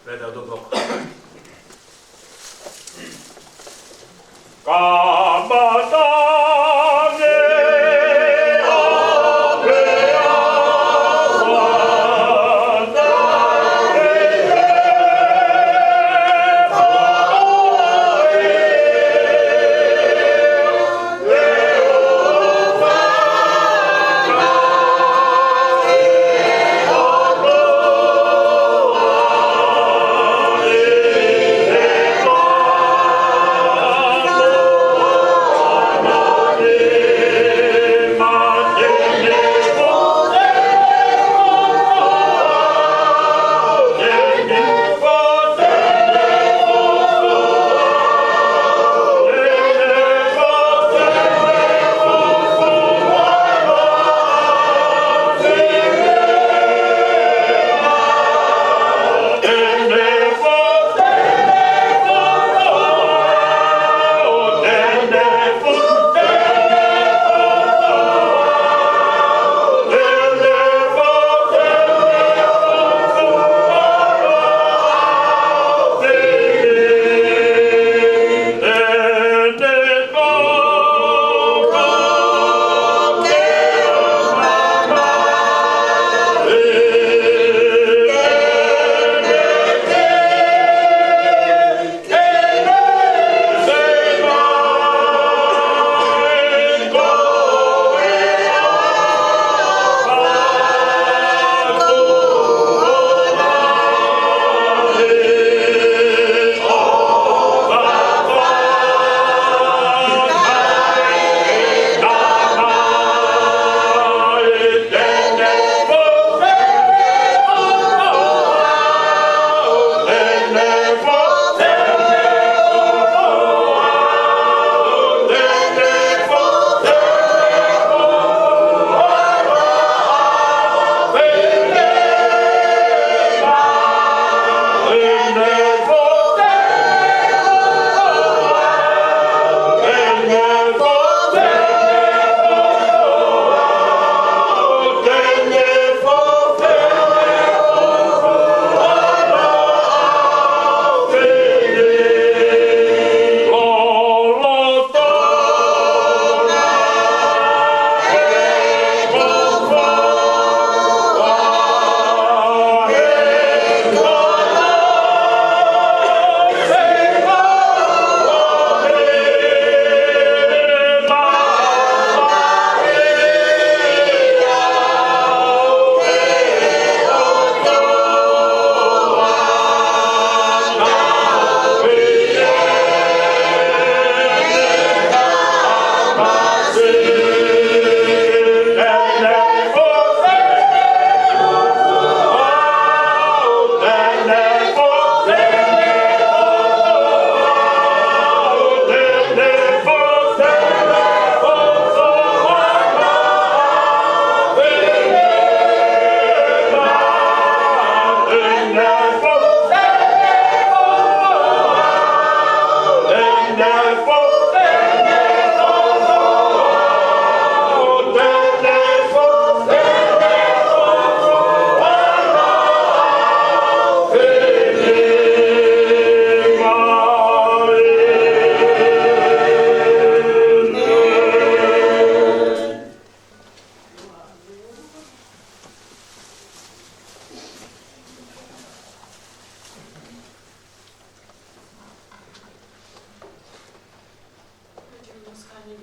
pea tau toki hoko. Kamata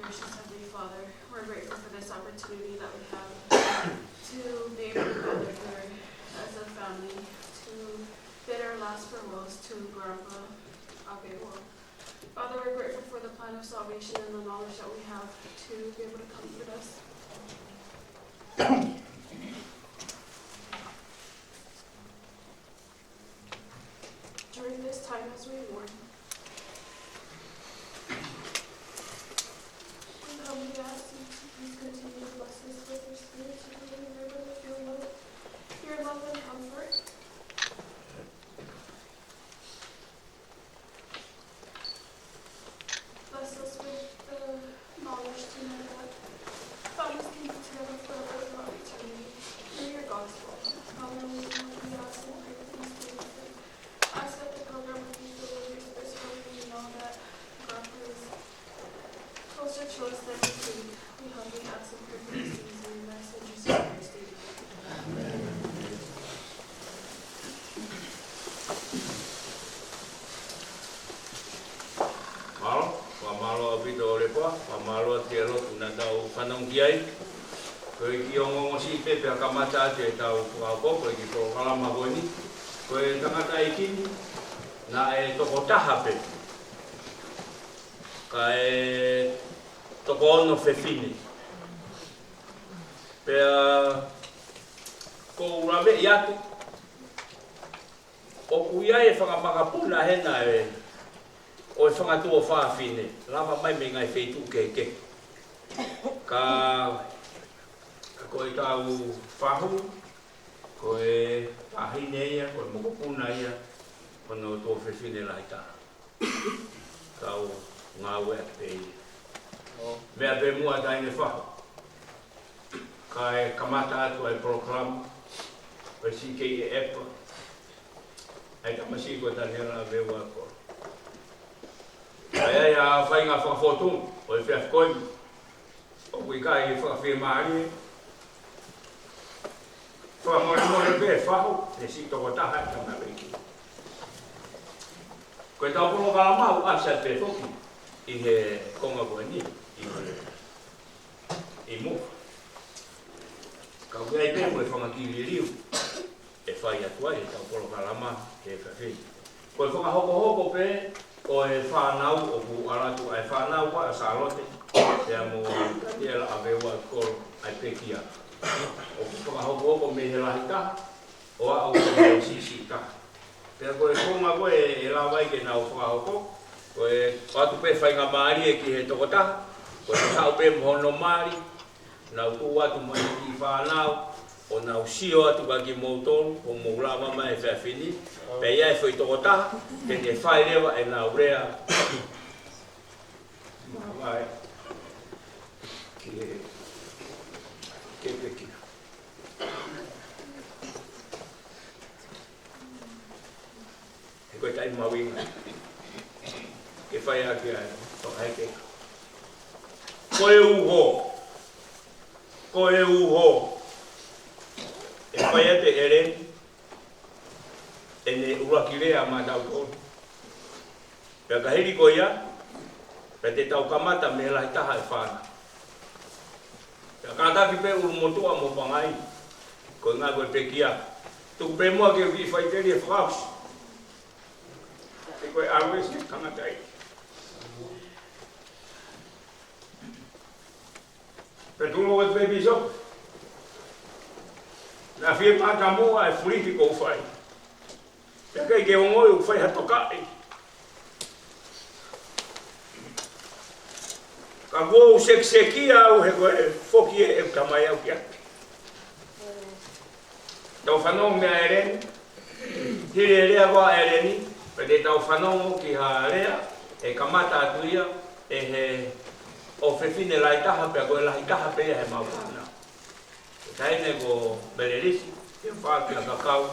Gracious Heavenly Father, we're grateful for this opportunity that we have to be able to gather here as a family to bid our last farewells to Grandpa Abewa. Father, we're grateful for the plan of salvation and the knowledge that we have to be able to comfort us. During this time as we mourn, we humbly ask you to please continue to bless us with your spirit, to deliver us your love, your love and comfort. Bless us with the knowledge to know that families can be together forever throughout eternity through your gospel. Father, we humbly ask and pray for these things and ask that the program would be delivered to this world. We know that God is closer to us than we think. We humbly ask and pray for these things in your best interest, Jesus Christ. Amen. Mālō, fakamālō ʻaupito ʻo lepo, fakamālō atu e lotu naʻa tau fanongo ki ai. Ko e kiʻi ongoongo siʻi pē pea kamata atu ʻetau fakahoko, ko e kiʻi polokalama ko eni. Ko e tangataʻeiki ni, naʻe tokotaha pē. Kae toko ono fefine. Pea ʻoku ou laveʻi atu, ʻoku ʻi ai e fakamakapuna hena ʻo e fanga tuofāfine, lava mai mei he ngaahi feituʻu kehekehe. Ka, ka ko ʻetau fahu, ko e taʻahine ia, ko e mokopuna ia, ko hono tuofefine lahi taha. Kau ngāue atu pē ia. Meʻa pē muʻa taʻahine fahu. Kae kamata atu ai e polokalama, ʻo e siʻi kei ʻepa. ʻA e tamasiʻi ko Taniela Aveuakolo. ʻA ia ʻa e faʻahinga fakafōtunga, ʻo e efiafi ko eni. ʻOku ʻikai fakafiemālie. Fakamolemole pē fahu, he siʻi tokotaha e tangataʻeiki. Ko ʻetau polokalama ʻoku ʻasi pē foki ʻi he konga ko eni, ʻi he, ʻi muʻa. Ka ʻoku ʻi ai pē mo e fanga kiʻi liliu ʻe fai atu ai ʻetau polokalama he efiafi ni. Ko e fakahokohoko pē ʻo e fānau ʻoku ʻalu atu ʻa e fānau ko ē ʻa Sālote, pea mo Taniela Aveuakolo ʻa e pekia. ʻOku fakahokohoko mei he lahi taha, ʻo aʻu ki he siʻisiʻi taha. Pea ko e konga ko ē ʻe lava ai ke nau fakahoko, ko e ʻoatu pē faingamālie ki he tokotaha, ko e haʻu pē mo hono mali, nau tuʻu atu mo e kiʻi fānau, ʻo nau sio atu kia kimoutolu, ʻo mou lava mai he efiafi ni, pea ʻi ai e foʻi tokotaha, ke ne fai leva ʻenau lea. Māvae ki he, ki he pekia. He ko e taimi mahuʻinga ke fai ʻaki ʻa e fakaheke. Ko e uho, ko e uho, ʻe fai atu ʻe ʻEleni ʻene ʻuluaki lea maʻa tautolu. Pea ka hili ko ia, pea te tau kamata mei he lahi taha e fānau. Pea kātaki pē ʻulumotuʻa mo pangai, ko e ngaahi ko e pekia. Tuku pē muʻa ke u kiʻi faʻiteliha fakaʻosi. He ko e ʻalu ʻa e siʻi tangataʻeiki. Pea tuʻu atu pē pīsope. Naʻa fiemaʻu ʻe au ʻa e fulihi kuo u fai. Pea ʻikai ke ongoʻi ʻoku fai ha tokaʻi. Ka kuo u sekiseki au he ko e foki ʻe ʻeku tamai au ki ai. Tau fanongo meia ʻEleni. Hili e lea ko ia ʻa ʻEleni, pea te tau fanongo ki ha lea ʻe kamata atu ia ʻe he ʻofefine lahi taha pea ko e lahi taha pē ia he maʻu fānau. Ko e taʻahine ko Melelisi, ʻe fai ki he kakai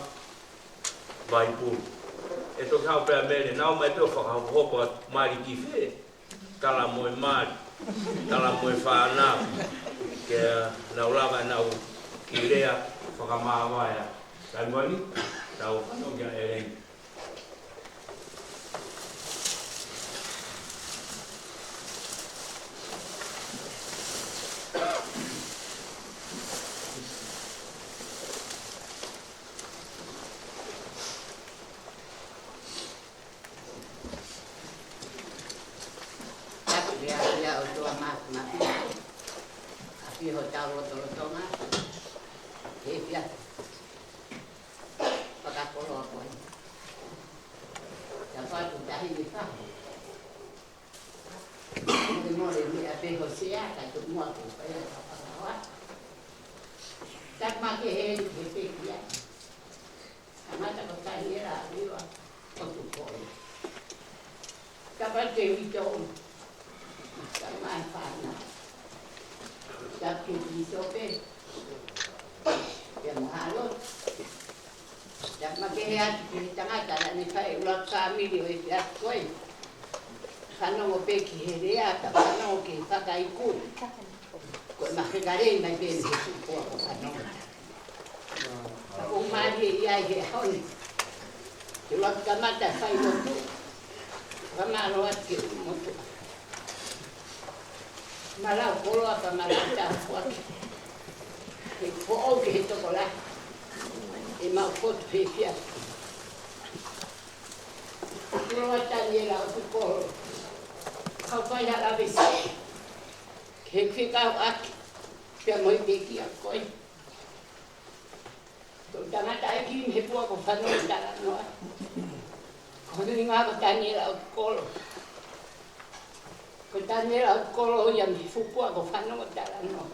Vaipulu. ʻE toki haʻu pē ʻa Mele, nau ō mai pē ʻo fakahokohoko atu mali ki fē. Tala mo e mali, tala mo e fānau, ke nau lava ʻenau kiʻi lea fakamāvae. Taimi ni, tau fanongo kia ʻEleni. Māfimafi ʻa e hotau lotolotonga he efiafi fakakoloa ko eni. Tau ʻoatu tahi ni fa. Mole mole meʻa pē ho sea, kae tuku muʻa ko e fai ʻa e fakakoloa. Tau makehe he pekia. Tangata ko Taniela ʻAliua ʻOtukolo. Tapa te uitou. Tama e fana. Tapu ki he pīsope. Pea mahalo. Tau makehe atu ki he tangata naʻa ne fai e ʻuluaki fāmili ʻo e efiafi ko ē. Fanongo pē ki he lea, ka fanongo ki he fakaiku. Ko e makehe lelei mai pē mei he fuʻu puaka ko Fanongo. Ka ʻoku mālie ia ʻi he ʻaho ni. Ke ʻuluaki kamata fai lotu. Fakamālō atu ki he ʻulumotuʻa. Mālō e koloa pea mālō e tāpuaki. He foʻou ki he tokolahi ʻemau fotu he efiafi. Koloa Taniela ʻOtukolo. Kau fai ha lave siʻi. Ke fekauʻaki pea mo e pekia ko ē. Ko e tangataʻeiki mei he puaka ko Fanongo Talanoa. Ko hono ʻuhinga ko Taniela ʻOtukolo. Ko Taniela ʻOtukolo ia mei he fuʻu puaka ko Fanongo Talanoa.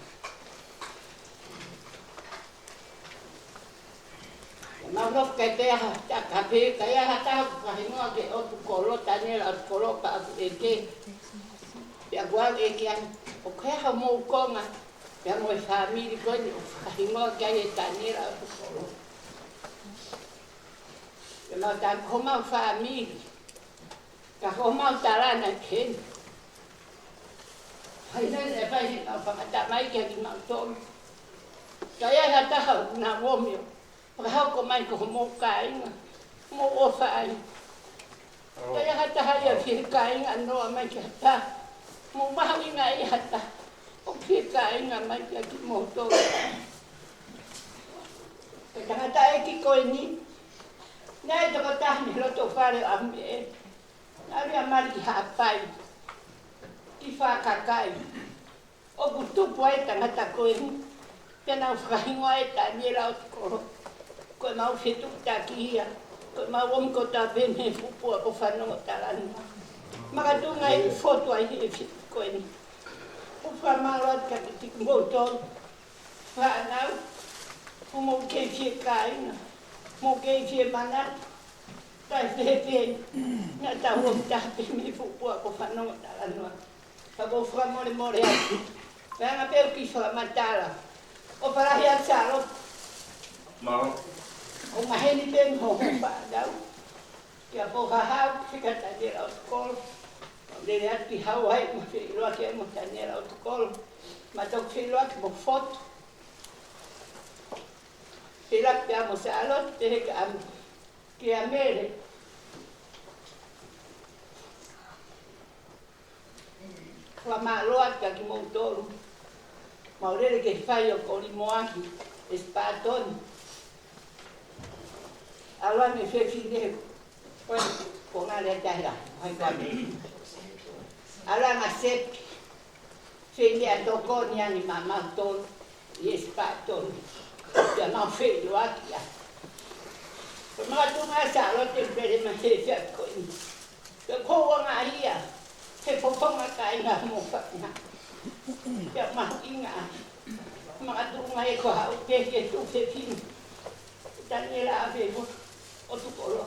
Mau loki kai pea ha taha pē, kai ha taha ʻoku fakahingoa ki he ʻOtukolo, Taniela ʻOtukolo, pea ʻoku ʻeke. Pea ʻoku ʻeke ange, ʻoku ʻi ai haʻamou konga pea mo e fāmili ko eni ʻoku fakahingoa ki ai ʻe Taniela ʻOtukolo. Pea mau tala ko homau fāmili. Ka ko homau talana eni. Fai nai ne fai he mau fakatamai kia kimautolu. Ka ʻi ai ha taha ʻoku nau ō mai ʻo fakahoko mai ko homou kāinga, mou ʻofa ai. Ka ʻi ai ha taha ia fiekainga noa mai ki ha taha, mou mahuʻingaʻia ha taha ʻoku fiekainga mai kia kimoutolu. Ko e tangataʻeiki ko eni, naʻe tokotaha mei loto fale ʻo ʻAhumeʻele. Naʻa ne ō mai ki Haʻapai, ki Fakakai. ʻOku tupu ai e tangata ko eni, pea nau fakahingoa ʻe Taniela ʻOtukolo. Ko ʻemau fetuʻutaki ia, ko ʻemau ō mai kotoa pē mei he fuʻu puaka ko Fanongo Talanoa. Makatuʻunga ʻi he fotu ai he efiafi ko eni. ʻOku fakamālō atu kiate kimoutolu fānau, ʻoku mou kei fiekainga, mou kei fiemanatu, kae fēfē naʻa tau ō mai taha pē mei he fuʻu puaka ko Fanongo Talanoa. Ka ʻoku fakamolemole atu. Pea ʻoku ou kiʻi fakamatala. ʻOfa lahi atu Sālote. Mālō. ʻOku maheni pē mo hoʻo fānau. Kia Pōhahau, Fika Taniela ʻOtukolo. Lele atu ki Hauaiʻi mo feʻiloaki mo Taniela ʻOtukolo. Mo toki feʻiloaki mo fotu. Feʻiloaki pea mo Sālote, pehē kia, kia Mele. Fakamālō atu kia kimoutolu. Mau lele ki he fai ʻo Kolimoaki, ʻEsipatoni. ʻAlu ange fefine, ko e, ko ngale ata hela, hai kua me. ʻAlu ange Sepi, fefine ʻa tokoni ange maʻamautolu ʻi ʻEsipatoni. Pea mau feʻiloaki ai. Ko e makatuʻunga Sālote pele mai he efiafi ko eni. Pea ko e anga ia, he fofonga kāinga mo fānau. Pea mahuʻinga ai. Makatuʻunga ē ko haʻo pehē ki he tuofefine. Taniela ʻAliua ʻOtukolo.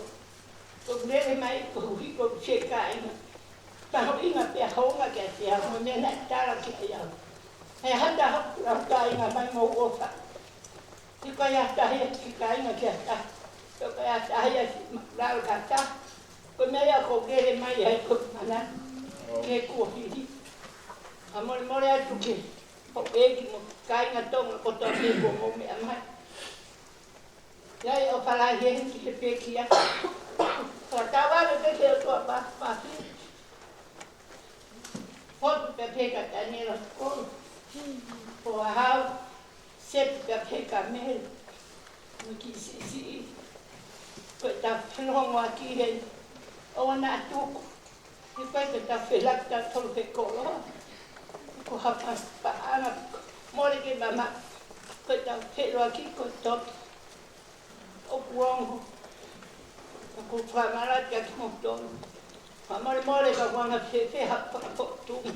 Ko e lele mai koeʻuhi ko e fiekainga. Mahuʻinga pea hounga kiate au mo e meʻa naʻe tala ki ai au. He hata hau kāinga mai mo ʻofa. He ko e ʻikai ha taha ia ke kāinga ki ha taha. He ko e ʻikai ha taha ia ke lalo ki ha taha. Ko e meʻa ia ʻoku ou lele mai ai ko e mana ke kuo hili. Fakamolemole atu ki he houʻeiki mo e kāinga Tonga kotoa pē kuo mou meʻa mai. ʻI ai ʻofa lahi eni ki he pekia. Fakatauange pē ki he ʻOtua Māfimafi. Fotu pē kia Taniela ʻOtukolo. Pōhahau, Sepi pē kia Mele. Mo e kiʻi siʻisiʻi. Ko e tau felongoaki heni. ʻOua naʻa tuku. He ko e tau felaki tautolu he koloa. Ko ha paʻanga mole ke mamaʻo, ko ʻetau feʻiloaki ko e toki. ʻOku ongo. Ka ʻoku ou fakamālō atu kiate kimoutolu. Fakamolemole ka ʻoku anga fēfē haʻaku fakapōtunga.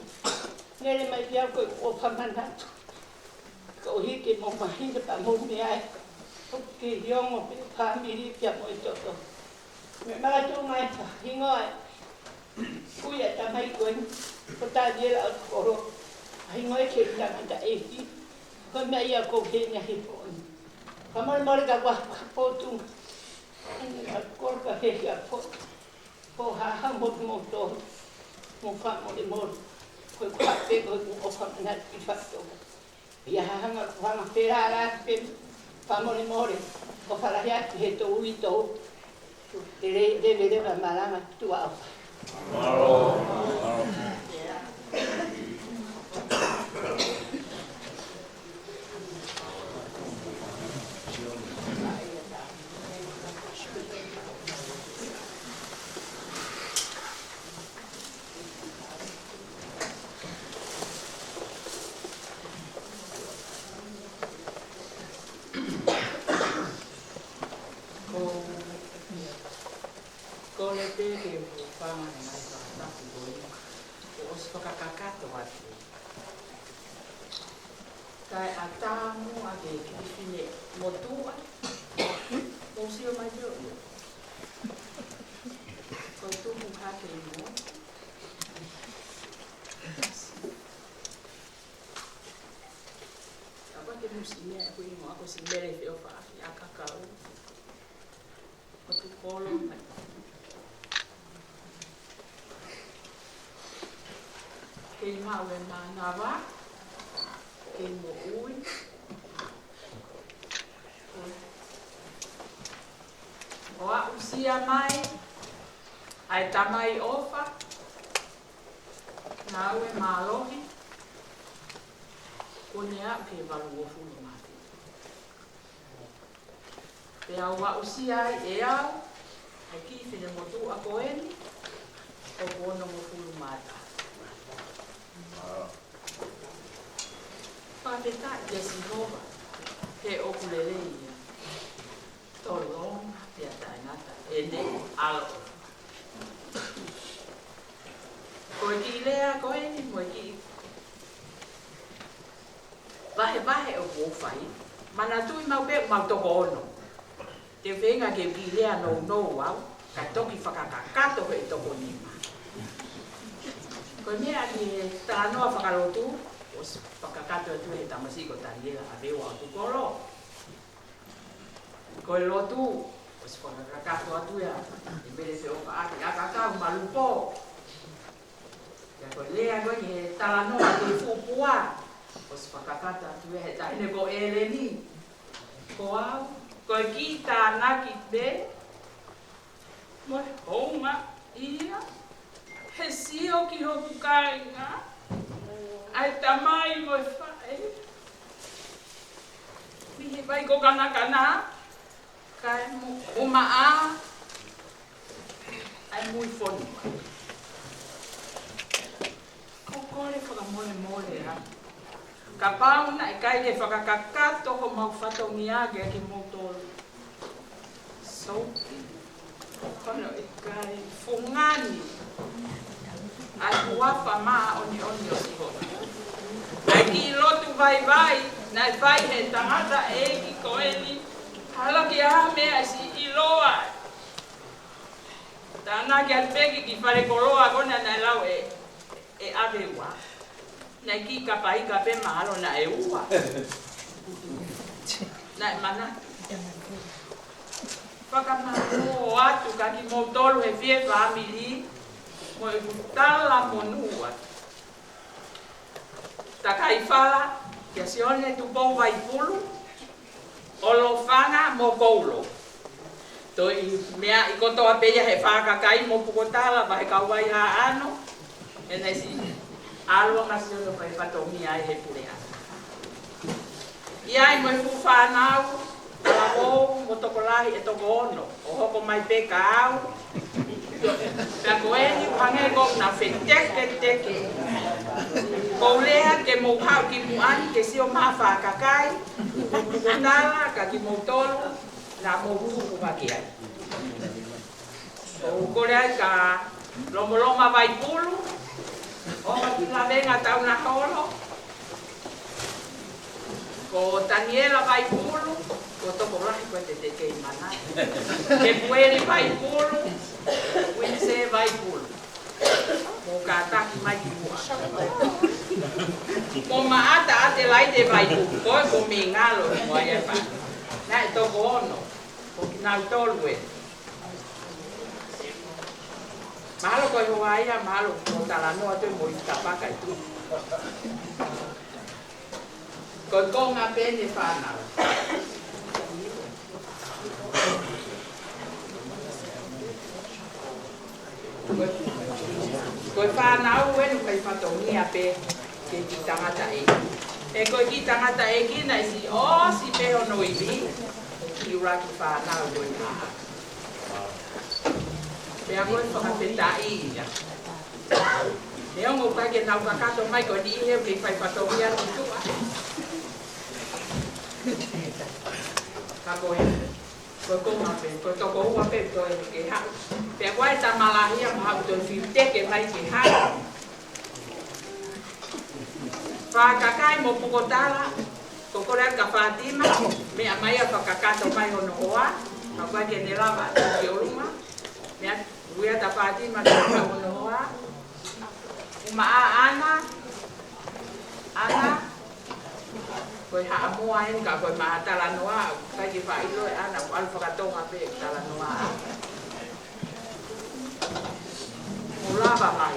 Lele mai pē au ko e ʻofa manatu. Ka ʻoku ʻikai ke mou mahino pe mou meaʻi. ʻOku kei ongo pē fāmili pea mo e toto. Meʻa makatuʻunga e hingoa e kui ʻa e tamai ko eni, ko Taniela ʻOtukolo. ʻA e hingoa ia ki he tangataʻeiki. Ko e meʻa ia ʻoku ou feinga he pooni. Fakamolemole ka ʻoku anga fakapōtunga. ʻOku ou kole pē ke ʻofa. Ko e hā ha mo mo to. Mo fakamolemole. Ko e kuape ko e ʻofa manatu ki fato. ʻI ai ha hanga ko hanga pē lā lā pē fakamolemole. ʻOfa lahi atu he tō uitou. Te lele lele ka malanga tuʻa ʻofa. Ko, ko le te ke mo fanga ne mai fakatapu ko ia. Ko ʻosi fakakakato atu. Kae ʻatā muʻa ke kiʻi fine motuʻa. Mou sio mai pē ʻo ʻilo. Ko e tupu hake i mo. Kapau te mou sio mai ko e hingoa ko Simele Feʻofaʻaki ʻAkakau. ʻOtukolo mai. Kei maʻu e mānava, kei moʻui. ʻO aʻusia mai ʻa e tamai ʻofa, naʻa ʻoku mālohi, kuo ne aʻu ki he valungofulu mā fitu. Pea u aʻusia ai ʻe au ʻa e kiʻi fine motuʻa ko eni, ʻoku onongofulu mā taha. Fakafetaʻi kia Sihova, he ʻoku lelei ia. Tolonga pea taʻengata ʻene ʻaloʻofa. Ko e kiʻi lea ko eni mo e kiʻi vahevahe ʻoku ou fai. Manatuʻi maʻu pē ʻoku mau toko ono. Te u feinga ke u kiʻi lea nounou au, kae toki fakakakato he toko nima. Ko e meʻa ki he talanoa fakalotu, ʻosi fakakakato atu he tamasiʻi ko Taniela ʻAveua ʻOtukolo. Ko e lotu, ʻosi fakakakato atu ia, ʻe Mele Feʻofaʻaki ʻAkakau Malupo. Pea ko e lea ko eni he talanoa ki he fuʻu pua, ʻosi fakakakato atu ia he taʻahine ko ʻEleni. Ko au, ko e kiʻi tānaki pē, mo e houngaʻia, he sio ki hoku kāinga, ʻa e tamai mo e faʻē, mei he vai ko Kanakana, kae mo, ʻumaʻā ʻa e mui fonua. Ko e kole fakamolemole ā. Kapau naʻe ʻikai ke fakakakato homau fatongia kiate kimoutolu. Souki. Ko hono ʻikai fungani ʻa e huafa māʻoniʻoni ʻo Sihova. ʻA e kiʻi lotu vaivai naʻe fai he tangataʻeiki ko eni. Hala ki ha meʻa ʻe siʻi ʻiloa. Tānaki atu pē ki he kiʻi fale koloa ko ena naʻe lau ʻe, ʻe ʻAveua. Naʻe kiʻi kapaika pē mahalo naʻe ua. Naʻe manatu. Fakamālō atu kiate kimoutolu he fie fāmili mo e tala monū atu. Takai fala, kia Sione Tupou Vaipulu, ʻo Lofanga mo Koulo. Toe meʻa ʻi kotoa pē ia he fakakai mo Pukotala, vahe Kauvai Haʻano, ʻene siʻi ʻalu ʻa Sione ʻo fai fatongia ai he puleʻanga. ʻI ai mo e fuʻu fānau, talavou mo tokolahi ʻe toko ono, ʻo hoko mai pē kia au, Pea ko eni ʻoku hangē ko ʻena feteketeke. Ko e lea ke mou haʻu ki muʻa ni ke sio mai fakakakai, tala kia kimoutolu naʻa mou tuʻu hake ai. ʻOku ou kole ai ka Lomoloma Vaipulu, ʻo ma ki lavenga tau na holo. Ko Taniela Vaipulu, ko tokolahi ko e tetekei mana. Kepueli Vaipulu, Uinise Vaipulu. Mou kātaki mai ki muʻa. Mo Maʻata Atelaite Vaipulu, ko e ko Mingalo, mo ai e pa. Naʻe toko ono, ko kinautolu ē. Mahalo ko e hoa ia, mahalo ko talanoa te mo i tapaka i tu. Ko e konga pē ʻene fānau. Ko e, ko e fānau ʻoku ʻikai fatongia pē ki he kiʻi tangataʻeiki. He ko e kiʻi tangataʻeiki naʻe siʻi ʻosi pē hono ivi, ʻi ʻuluaki fānau ko ena. Pea ko e fakafetaʻi ia. Neongo ʻoku ʻikai ke nau kakato mai ko eni he ʻoku kei fai fatongia tutuʻa. Ka ko e, ko e konga pē, ko e toko ua pē toe ke haʻu. Pea ko e tama lahi ia mo haʻu toe fiu teke mai ke haʻu. Fakakakai mo Pukotala, ʻoku ou kole atu kia Fātima, meʻa mai ʻo fakakakato mai hono hoa, ka ʻoku ʻikai ke ne lava ʻo tuʻu ki ʻolunga. Meʻa, ui atu kia Fātima ke haʻu hono hoa. Uma ʻa ʻAna, ʻAna, ko e Haʻamoa eni ka ko e maʻa talanoa, ʻikai ke faʻa ʻilo ʻe ʻAna, ʻoku ʻalu fakatonga pē talanoa. Mou lava mai.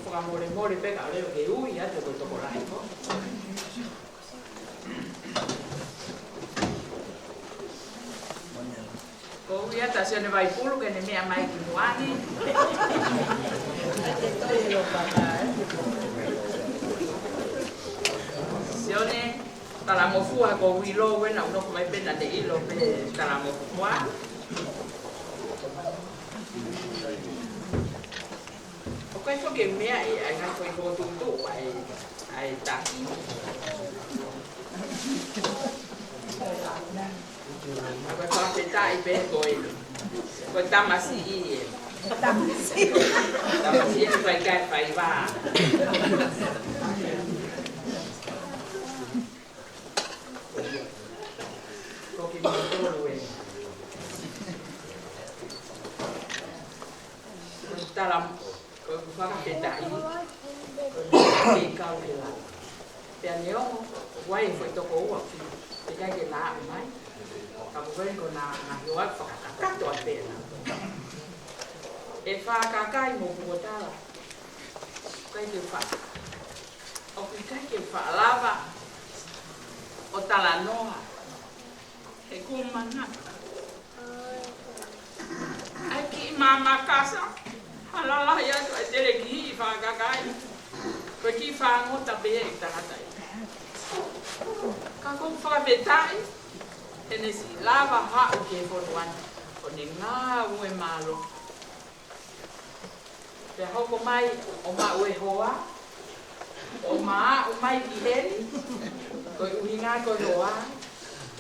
Fakamolemole pē ka leo ke ui atu ko e tokolahi ko. Ko ui atu kia Sione Vaipulu ke ne meʻa mai ki muʻa ni. Sione, talangofua ko ui lo wena uno ko mai pē naʻa ne ʻilo pē talangofua. ʻOku ʻikai foki ke meʻa ʻe, ʻa e ngaahi foʻi fokotuʻutuʻu ʻa e, ʻa e taki. ʻOku ʻikai fakafetaʻi pē ko e, ko e tamasiʻi ē. Tamasiʻi ē fai kai fai vā. Ko kimoutolu ē. Ko e tala, ko e fakafetaʻi, ko e kau ke la. Pea neongo, ʻoku ʻi ai e foʻi toko ua ki, ʻikai ke na aʻu mai. Ka ko e ko na, na hio ai fakakakato atu pē na. ʻE Fakakakai mo Pukotala. ʻIkai ke fa-, ʻoku ʻikai ke faʻa lava ʻo talanoa. He ko e manatu. ʻAi kiʻi mamakasa, hala lahi atu ʻa e telekihiʻi Fakakakai. Ko e kiʻi fāngota pē ia ʻi he tangata ia. Ka ʻoku ou fakafetaʻi, he ne siʻi lava haʻu ki he fonua ni, ʻo ne ngāue mālohi. Pea hoko mai ʻo maʻu e hoa, ʻo maʻu mai ki heni, ko e ʻuhinga ko e hoa,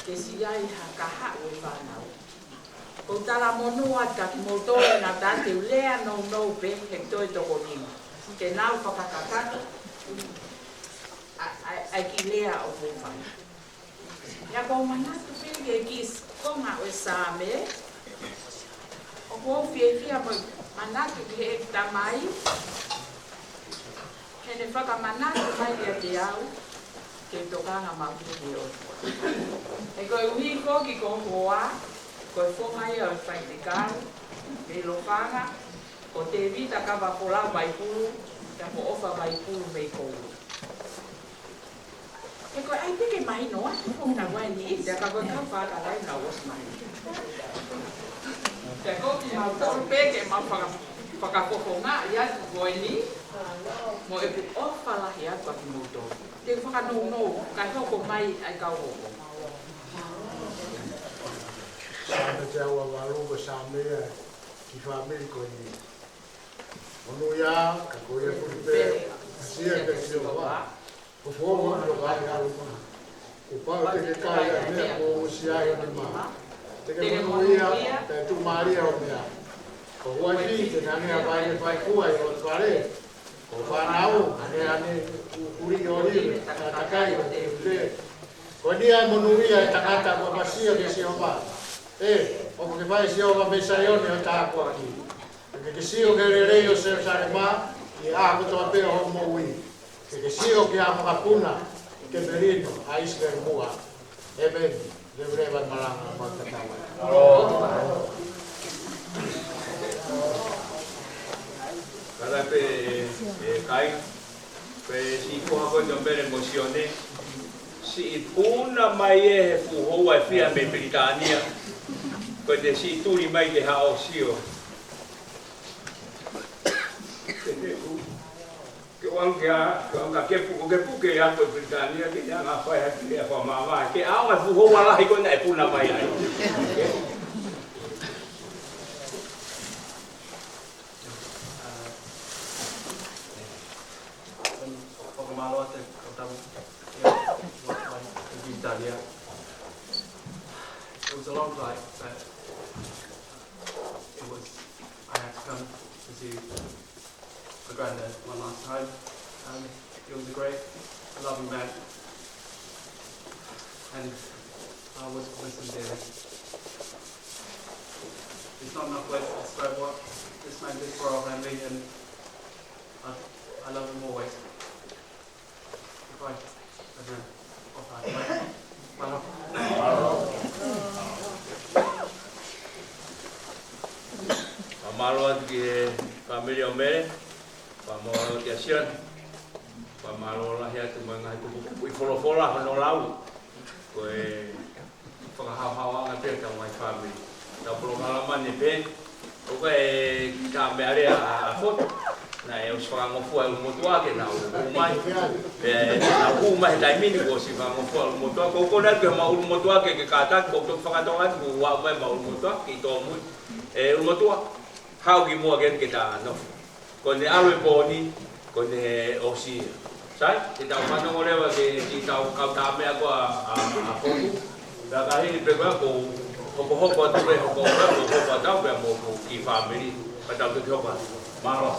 ke siʻi ʻi ai ha kahaʻu e fānau. ʻOku ou talamonū atu kia kimoutolu naʻa tau lea nounou pē he toe toko nima. Ke nau fakakakato, ʻa, ʻa, ʻa e kiʻi lea ʻoku ou fai. ʻIa ʻoku ou manatu pē ki he kiʻi konga ʻo e Saame. ʻOku ou fiefia mo manatu ki he tamai. He ne fakamanatu mai kiate au, ke tokanga maʻu ki he ʻOtua. He koeʻuhi ko ki ko hoa, ko e foha ia ʻo e faifekau, mei Lofanga, ko Tēvita Kavafolau Vaipulu, pea ko ʻOfa Vaipulu mei Koulu. He ko e ʻai pē ke mahino atu ko na wai ni, pea ka ko e kau fakalau na ʻosi mai. Pea ko kimautolu pē ke mau faka-, Fakafofongaʻi atu ko eni, mo ʻeku ʻofa lahi atu kiate kimoutolu. Te u fakanounou, kae hoko mai ʻa e kau hoko. Saame teau valu, ko e saame ia ki he fāmili ko eni. Monūʻia, ka ko ia puli pē, ʻasia kia Sihova. Ko e fofonga ʻo e ʻaho ni. Kuo pau te ke kai ʻa e meʻa kuo uesia ai ho nima. Te ke monūʻia, pea tuʻumālie ho meʻa. Ko ho uaifi te ne hangē ha vaine faifua ʻi ho fale. Ko ho fānau, hangē haʻane kulikuli ʻōlive, takatakai ʻo e tēpile. Ko eni ʻa e monūʻia ʻa e tangata kuo ʻasia kia Sihova. ʻE, ʻoku ke fai ʻe Sihova mei Saione ho tāpuaki. Ke ke sio ki he lelei ʻo Selusalema, ʻi he ʻaho kotoa pē ʻo hoʻo moʻui. Ke ke sio ki he ʻao makapuna, ke melino ʻa ʻIsileli muʻa. ʻĒmeni. Leveleva e malanga mo e tatau. Kātaki pē, ʻe kāinga, pea siʻi foha ko eni ʻo Mele mo Sione, siʻi puna mai ʻe he fuʻu houa ʻe fiha mei Pilitānia, ko ʻene siʻi tuli mai ke haʻu ʻo sio. Ke ʻoange ke, ke ʻoange ke pu-, ke puke ʻa e ako ʻi Pilitānia, ke ʻoange ʻo fai ha kiʻi lea fakamāmā, ke ʻaonga e fuʻu houa lahi ko ē naʻe puna mai ai. Fakamālō atu ʻoku ou tau, ʻia, ʻia, ʻia, ʻia, ʻia, ʻia. It was a long flight, but it was, I had to come to see my granddad one last time. Um, he was a great, loving man, and I will miss him dearly. There's not enough words to describe what this man did for our family, and I, I love him always. Goodbye. Goodbye. Bye. Bye. Fakamālō atu ki he fāmili ʻo Mele, fakamālō kia Sione, fakamālō lahi atu mo e ngaahi kupu, kupuʻi folofola hono lau. Ko e fakahaohaoaʻanga pē ʻetau ngaahi fāmili. Tau polokalama ni pē, ʻoku ʻi ai e kiʻi meʻalea ʻa, ʻa Fotu. Naʻe ʻosi fakangofua e ʻulumotuʻa ke nau hū mai. Pea nau hū mai he taimi ni kuo ʻosi fakangofua e ʻulumotuʻa. Ko e konga atu ki he ʻulumotuʻa ke, ke kātaki, ko e fakatonga atu kuo ʻomai ʻe he ʻulumotuʻa, kiʻi tōmui. ʻE ʻulumotuʻa, haʻu ki muʻa ke, ke ta nofo. Ko ʻene ʻalu e pō ni, ko ʻene ʻosi ia. Sai, te tau fanongo leva ki he kiʻi tau kau tā meʻa ko ē ʻa, ʻa, ʻa Fotu. Pea ka hili pē ko ē ʻoku hokohoko atu pē, hokohoko atu, hokohoko atu pē mo e kiʻi fāmili. Ka tau toki hoko atu. Mālō.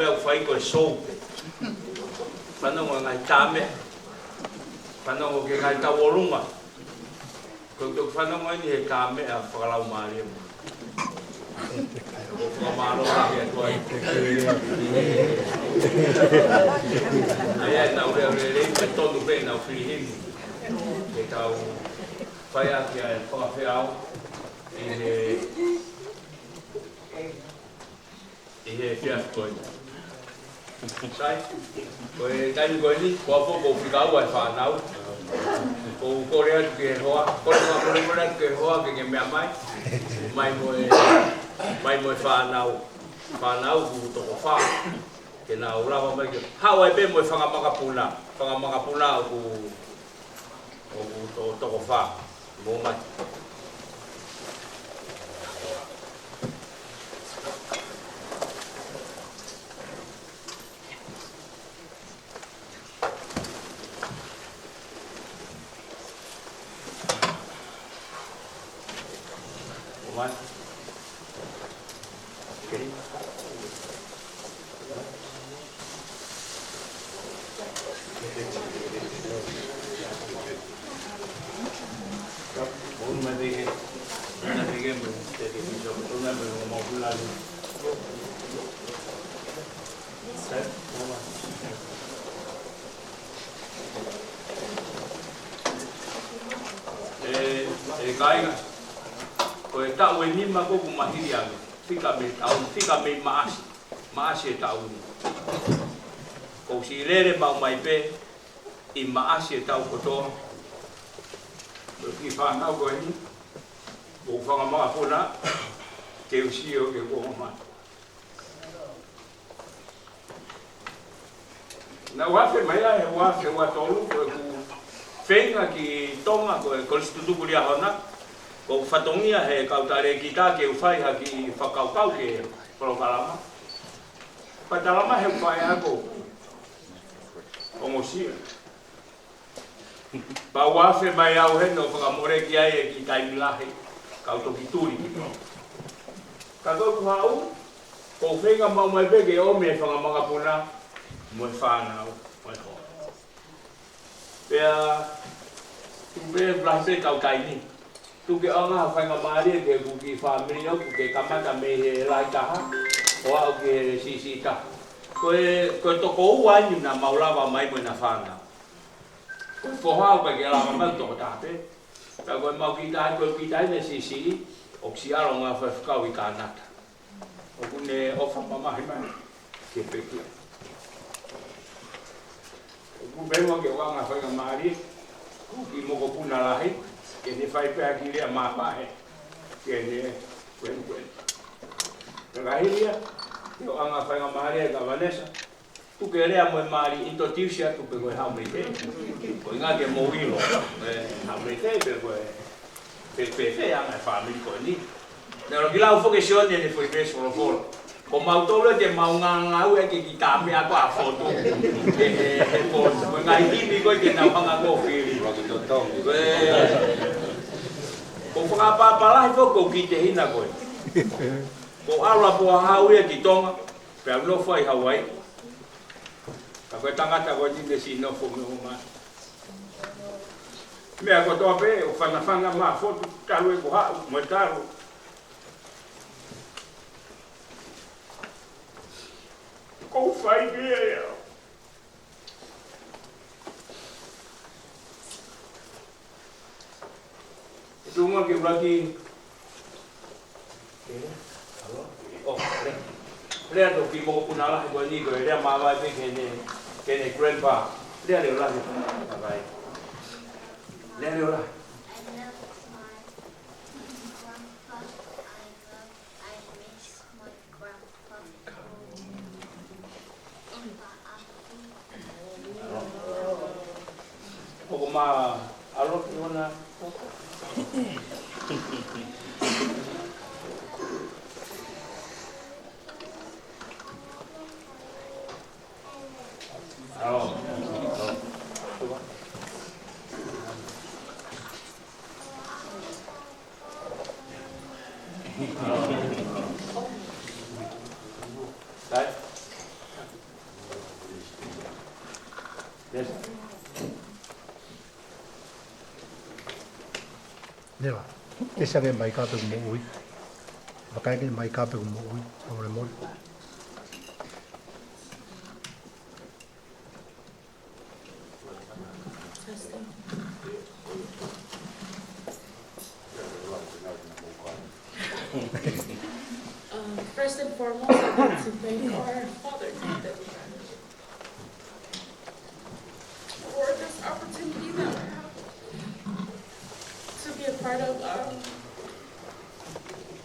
Pea u fai ko e sou pē. Fanongo ngaahi tāmeʻa. Fanongo ki he ngaahi tauʻolunga. Ko e toki fanongo eni he tāmeʻa fakalaumālie mo. ʻOku fakamālō lahi atu ai. ʻA ia ʻenau leʻo lelei, pea tonu pē ʻenau fili himi. Ke tau fai ʻaki ʻa e fakafeʻao ʻi he ʻi he efiafi ko eni. Sai, ko e taimi ko eni, ko au foki ʻoku ou fika ua e fānau. ʻOku ou kole atu ki he hoa, kole, kole, kole atu ki he hoa ke ke meʻa mai. Mai mo e, mai mo e fānau. Fānau ʻoku toko fā. Ke nau lava mai ke. Haʻu ai pē mo e fanga makapuna. Fanga makapuna ʻoku ʻoku to-, toko fā. Mou mai. Mou mai. ʻE, ʻe kāinga, ko e taʻu ʻe nima ko ē ʻoku mahili ange, fika mei taʻu, fika mei Maʻasi. Maʻasi e taʻu ni. ʻOku ou siʻi lele maʻu mai pē ʻi Maʻasi e taʻu kotoa. Ko e kiʻi fānau ko eni, ʻoku ou fanga makapuna, ke u sio ke u ongo mai. Naʻa ku afe mai ai he ua afe ua tolu, ko ʻeku feinga ki Tonga, ko e Kolisi Tutuku Liahona, ko e fatongia he kau talēkita ke u fai ha kiʻi fakakaukau ki he polokalama. Pea talamai he faiako ʻo Mosia. Pea u afe mai au heni ʻo fakamoleki ai e kiʻi taimi lahi, kau toki tuli ki Tonga. Ka ko ʻeku haʻu, ʻoku ou feinga maʻu mai pē ke ʻomi e fanga makapuna, mo e fānau, mo e hoa. Pea, tuku pē lahi pē kau taimi. Tuku ke ʻoange ha faingamālie ki heʻeku kiʻi fāmili ʻoku ke kamata mei he lahi taha, ʻo aʻu ki he siʻisiʻi taha. Ko e, ko e toko ua eni naʻa mau lava mai mo ʻena fānau. Ko e foha ʻoku ʻikai ke lava mai, toko taha pē. Ka ko ʻemau kiʻi taha, ko e kiʻi taha ʻena siʻisiʻi, ʻoku siʻi ʻalu ʻo ngāue fakafaifekau ʻi Kānata. ʻOku ne ʻofa mamahi mai ki he pekia. ʻOku pehē muʻa ke ʻoange ha faingamālie ki he mokopuna lahi, ke ne fai pē ha kiʻi lea maʻa pē, ke ne kuenukuenu. Ka ka hili ia, ke ʻoange ha faingamālie kia Vanessa, tuku ke lea mo e mali, introduce atu pē ko e haʻu mei fē. Ko e ʻuhinga ke mou ʻilo, ē, haʻu mei fē, pe ko e, pe, pe, pe anga e fāmili ko eni. Naʻe ʻuluaki lau foki ʻe Sione ʻene foʻi veesi folofola. Ko mautolu ē te mau ngangau ē ke kiʻi tāmeʻa ko ē ʻa Fotu. He, he, he ko, ko e ngaahi himi ko ē ke nau hanga ko ē ʻo fili. Ko e, ʻoku ou fakaʻapaʻapa lahi foki ʻoku ou kiʻi tehina ko ē. ʻOku ou ʻalu ʻa Poahau ia ki Tonga. Pea u nofo ai Hauaiʻi. Ka ko e tangata ko eni ne siʻi nofo mei ʻOmani. Meʻa kotoa pē, ʻoku fanafana maʻa Fotu, talu ʻeku haʻu, mo e talu. ʻOku ou fai pē ia. Tuku muʻa ke u ʻuluaki. Ē, alo? ʻO, lea. Lea atu ki he mokopuna lahi ko eni ko e lea māvae pē ki heʻene, ki heʻene grandpa. Lea leʻo lahi. Ka ʻai. Lea leʻo lahi. I love my grandpa. I love, I miss my grandpa. ʻOku ma alo ki ona. Alo. Sai? Nela, ke sake mai ka pe moʻui. Vakai ke mai ka pe moʻui. Mole mole. Testing. Um, first and foremost, I'd like to thank our Father God that we have for this opportunity that we have to be a part of, um,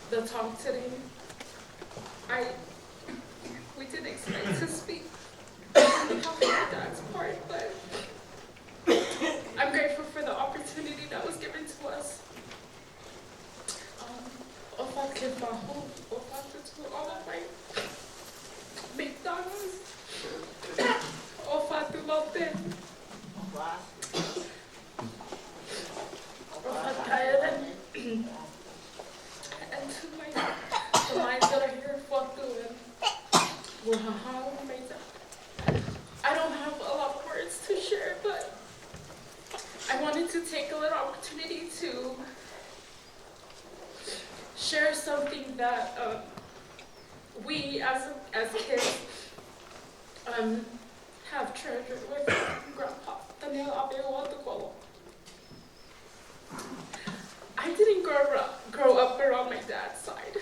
the talk today. I, we didn't expect to speak on behalf of our dad's part, but I'm grateful for the opportunity that was given to us. Um, ʻofa ke fahu, ʻofa tutu, all of my McDonald's, ʻofa to Lote, ʻofa Kaelen, and to my, the minds that are here, Fatu and Wahaha, my dad. I don't have a lot of words to share, but I wanted to take a little opportunity to share something that, um, we as, as kids, um, have treasured with Grandpa Daniel Abeua Tukolo. I didn't grow up, grow up around my dad's side.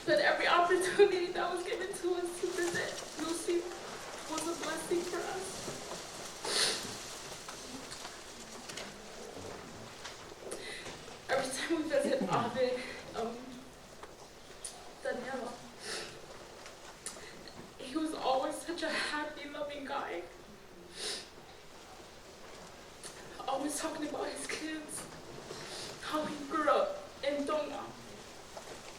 But every opportunity that was given to us to visit Lucy was a blessing for us. Every time we visit Ave, um, Daniela, he was always such a happy, loving guy. Always talking about his kids, how he grew up in Tonga,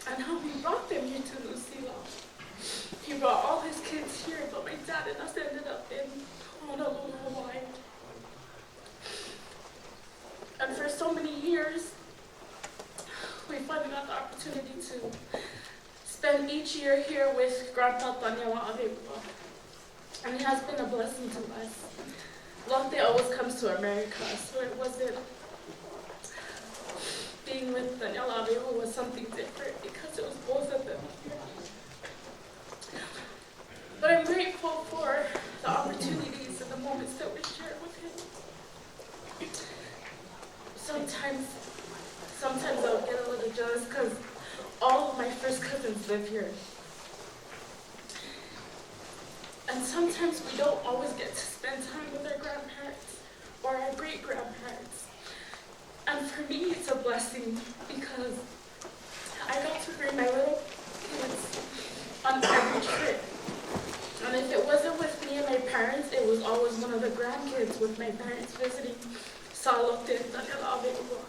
and how he brought them here to New Zealand. He brought all his kids here, but my dad and us ended up in Honolulu, Hawaii. And for so many years, we finally got the opportunity to spend each year here with Grandpa Taniela Aveua. And it has been a blessing to us. Lote always comes to America, so it wasn't, being with Daniela Aveua was something different because it was both of them here. But I'm grateful for the opportunities and the moments that we shared with him. Sometimes, sometimes I'll get a little jealous 'cause all of my first cousins live here. And sometimes we don't always get to spend time with our grandparents or our great-grandparents. And for me, it's a blessing because I got to bring my little kids on every trip. And if it wasn't with me and my parents, it was always one of the grandkids with my parents visiting. Salote, Daniela Aveua.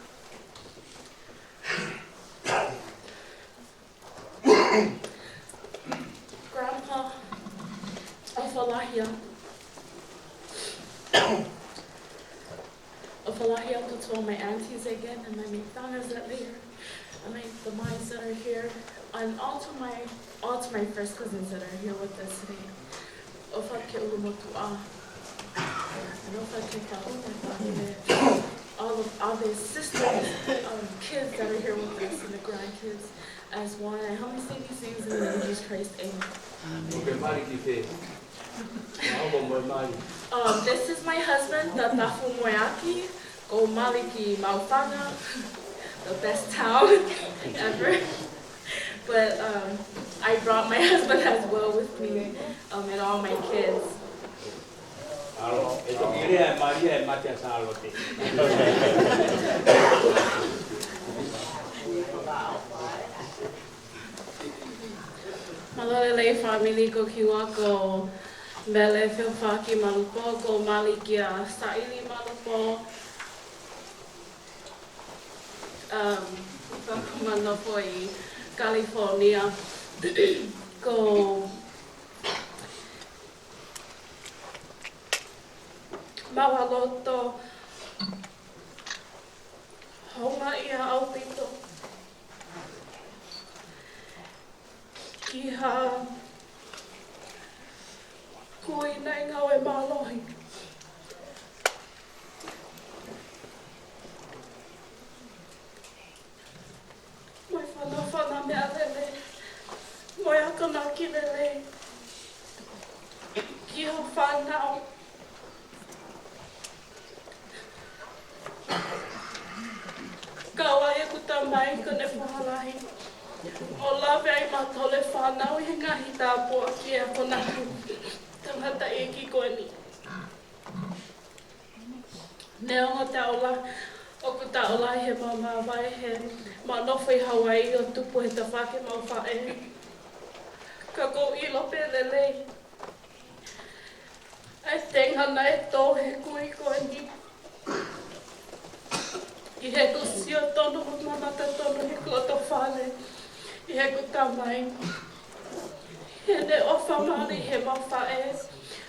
Grandpa, ʻofa lahi atu. ʻOfa lahi atu to all my aunties again and my McDonald's that are here, and my, the mines that are here, and all to my, all to my first cousins that are here with us today. ʻOfa ki he ʻulumotuʻa. And ʻofa ki he kahu, my family. All of, all the sisters, um, kids that are here with us and the grandkids as one. I humbly say these things in the name of Jesus Christ. Amen. ʻOku ke mali ki fē? Mau ko mo e mali. Um, this is my husband, Tatafu Moeaki. Ko Maliki Maufana, the best town ever. But, um, I brought my husband as well with me, um, and all my kids. ʻAlo, ʻe toki lea ʻe Malia ʻe mate ʻa Salote. Mālō e lelei fāmili, ko kiu ko Mele Feofaki Malupo, ko Malikia Saili Malupo. Um, ʻoku mau nofo ʻi California. Ko Maualoto, Haʻamoa ʻaupito. Ki ha kui naʻe ngāue mālohi. ʻo lave ai mautolu e fānau ʻi he ngaahi tāpuaki ʻa e akonaki tangataʻeiki ko eni. Neongo taʻola, ʻoku taʻola ʻi he mau māvae he mau nofo ʻi Hauaiʻi ʻo tupu he tafaʻaki ʻemau faʻē. Ka ʻoku ou ʻilo pē lelei ʻa e tenga naʻe tō he kui ko eni. ʻI heʻeku sio tonu mo mamata tonu heʻeku loto fale, ʻi heʻeku tamai. Heʻene ʻofa mali heʻemau faʻē,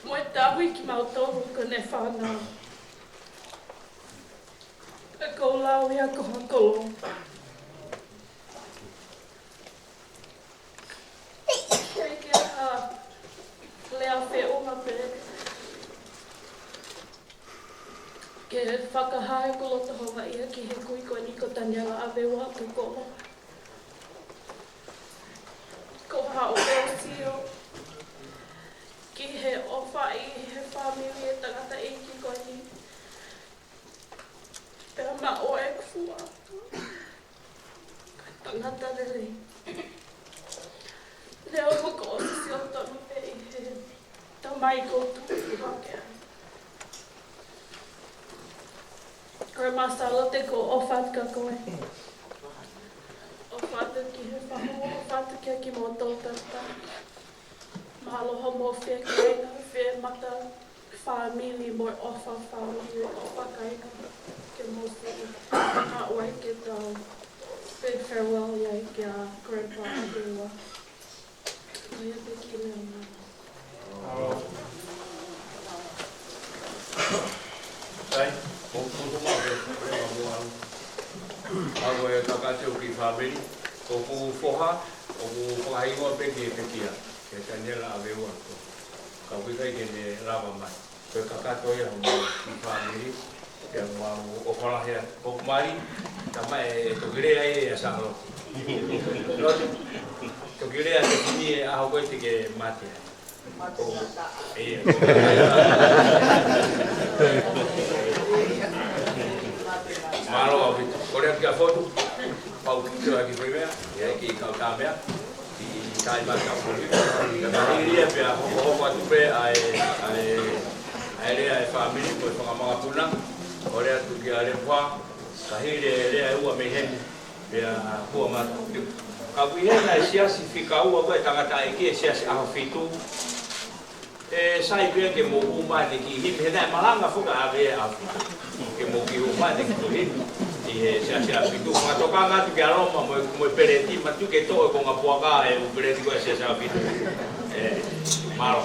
mo e tauhi kimautolu ko ʻene fānau. ʻOku ou lau ia ko ha koloa. ʻIkai ke ʻi ai ha lea feʻunga pē ke fakahā ʻeku loto houngaʻia ki he kui ko eni ko Taniela ʻAveua Tokolo. Ko haʻo ʻosi ʻo ki he ʻofa ʻi he fāmili ʻa e tangataʻeiki ko eni. Pea maʻu ʻeku fua. Tangata lelei. Neongo ʻoku ou sio tonu pē ʻi he tamai ʻoku ou tupu hake ai. Grandma Sālote, ʻoku ou ʻofa atu kia koe. ʻOfa atu ki he fahu, ʻofa atu kia kimoutolu tangata. Mālō hoʻomou fie kāinga, fie mata fāmili mo e ʻofa fāmili, ʻofa kāinga ke mou sio. Haʻu ai ke tau bid farewell ia kia Grandpa ʻAveua. Ko ia pē ki lea mai. Sai, ʻoku ou tuʻu mai pē, pē ma mua. ʻA ko e kakato ki fāmili, ʻoku foha, ʻoku fakahingoa pē ki he pekia, kia Taniela ʻAveua. Ka ʻoku ʻikai ke ne lava mai. Ko e kakato ia mo e kiʻi fāmili, pea mau ʻofa lahi atu. ʻOku mali, tamai ʻe toki lea ia ʻa Sālote. Lote, toki lea te kini e ʻaho ko ē te ke mate ai. ʻO, ʻio. Mālō ʻaupito. Ko e lea kia Fotu, pau ki te aki fai mea, ia ki kau tā mea. ʻI, ʻi taimi ʻa Kapoli. Ka hili ia pea hokohoko atu pē ʻa e, ʻa e, ʻa e lea ʻa e fāmili ko e fanga makapuna. ʻO lea atu kia Lepa, ka hili e lea ʻe ua mei heni, pea kua matu. Ka ʻoku ʻi heni e siasi fika ua ko e tangataʻeiki e siasi ʻAhofitu. ʻE sai pē ke mou hū mai ʻene kiʻi himi, he naʻe malanga foki ʻa ʻAve ʻAhofitu. Ke mou kiʻi hū mai ʻene kiʻi himi ʻi he siasi ʻAhofitu. Fakatokanga atu kia Loma mo e, mo e peleti, ma tuku ke toʻo e konga puaka ʻa e ʻū peleti ko e siasi ʻAhofitu. ʻE, mālō.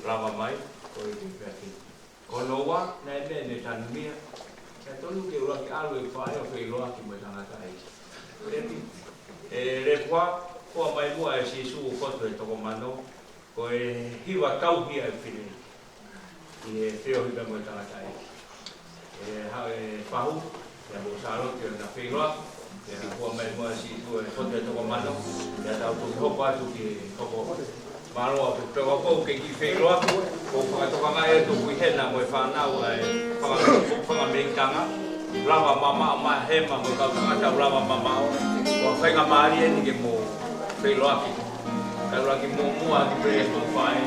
lava mai, ko e ke pea ki. Ko hono ua, naʻe meʻa ne tanumia, ka tonu ke ʻuluaki ʻalu e faʻē ʻo feʻiloaki mo e tangataʻeiki. Lepi, e Lepua, fua mai muʻa ʻe Sīsū ʻo koto e toko mano, ko e hiva tauhi ʻa e fili. ʻI he feohi pea mo e tangataʻeiki. E ha e pahu, ʻia mo Sālote ʻo na feʻiloaki, ʻia na fua mai muʻa Sīsū ʻo koto e toko mano, ʻia tau toki hoko atu ki he hoko. Mālō ʻaupito pea ʻoku ke kiʻi feʻiloaki, ʻoku fakatokangaʻi atu ʻoku ʻi hena mo e fānau ʻa e fanga, fanga meʻitanga, lava mamaʻo mai hema mo e kau tangata ʻoku lava mamaʻo, ʻoku faingamālie eni ke mou feʻiloaki. Ka ʻuluaki muʻomuʻa atu pē ʻe hoʻo faʻē.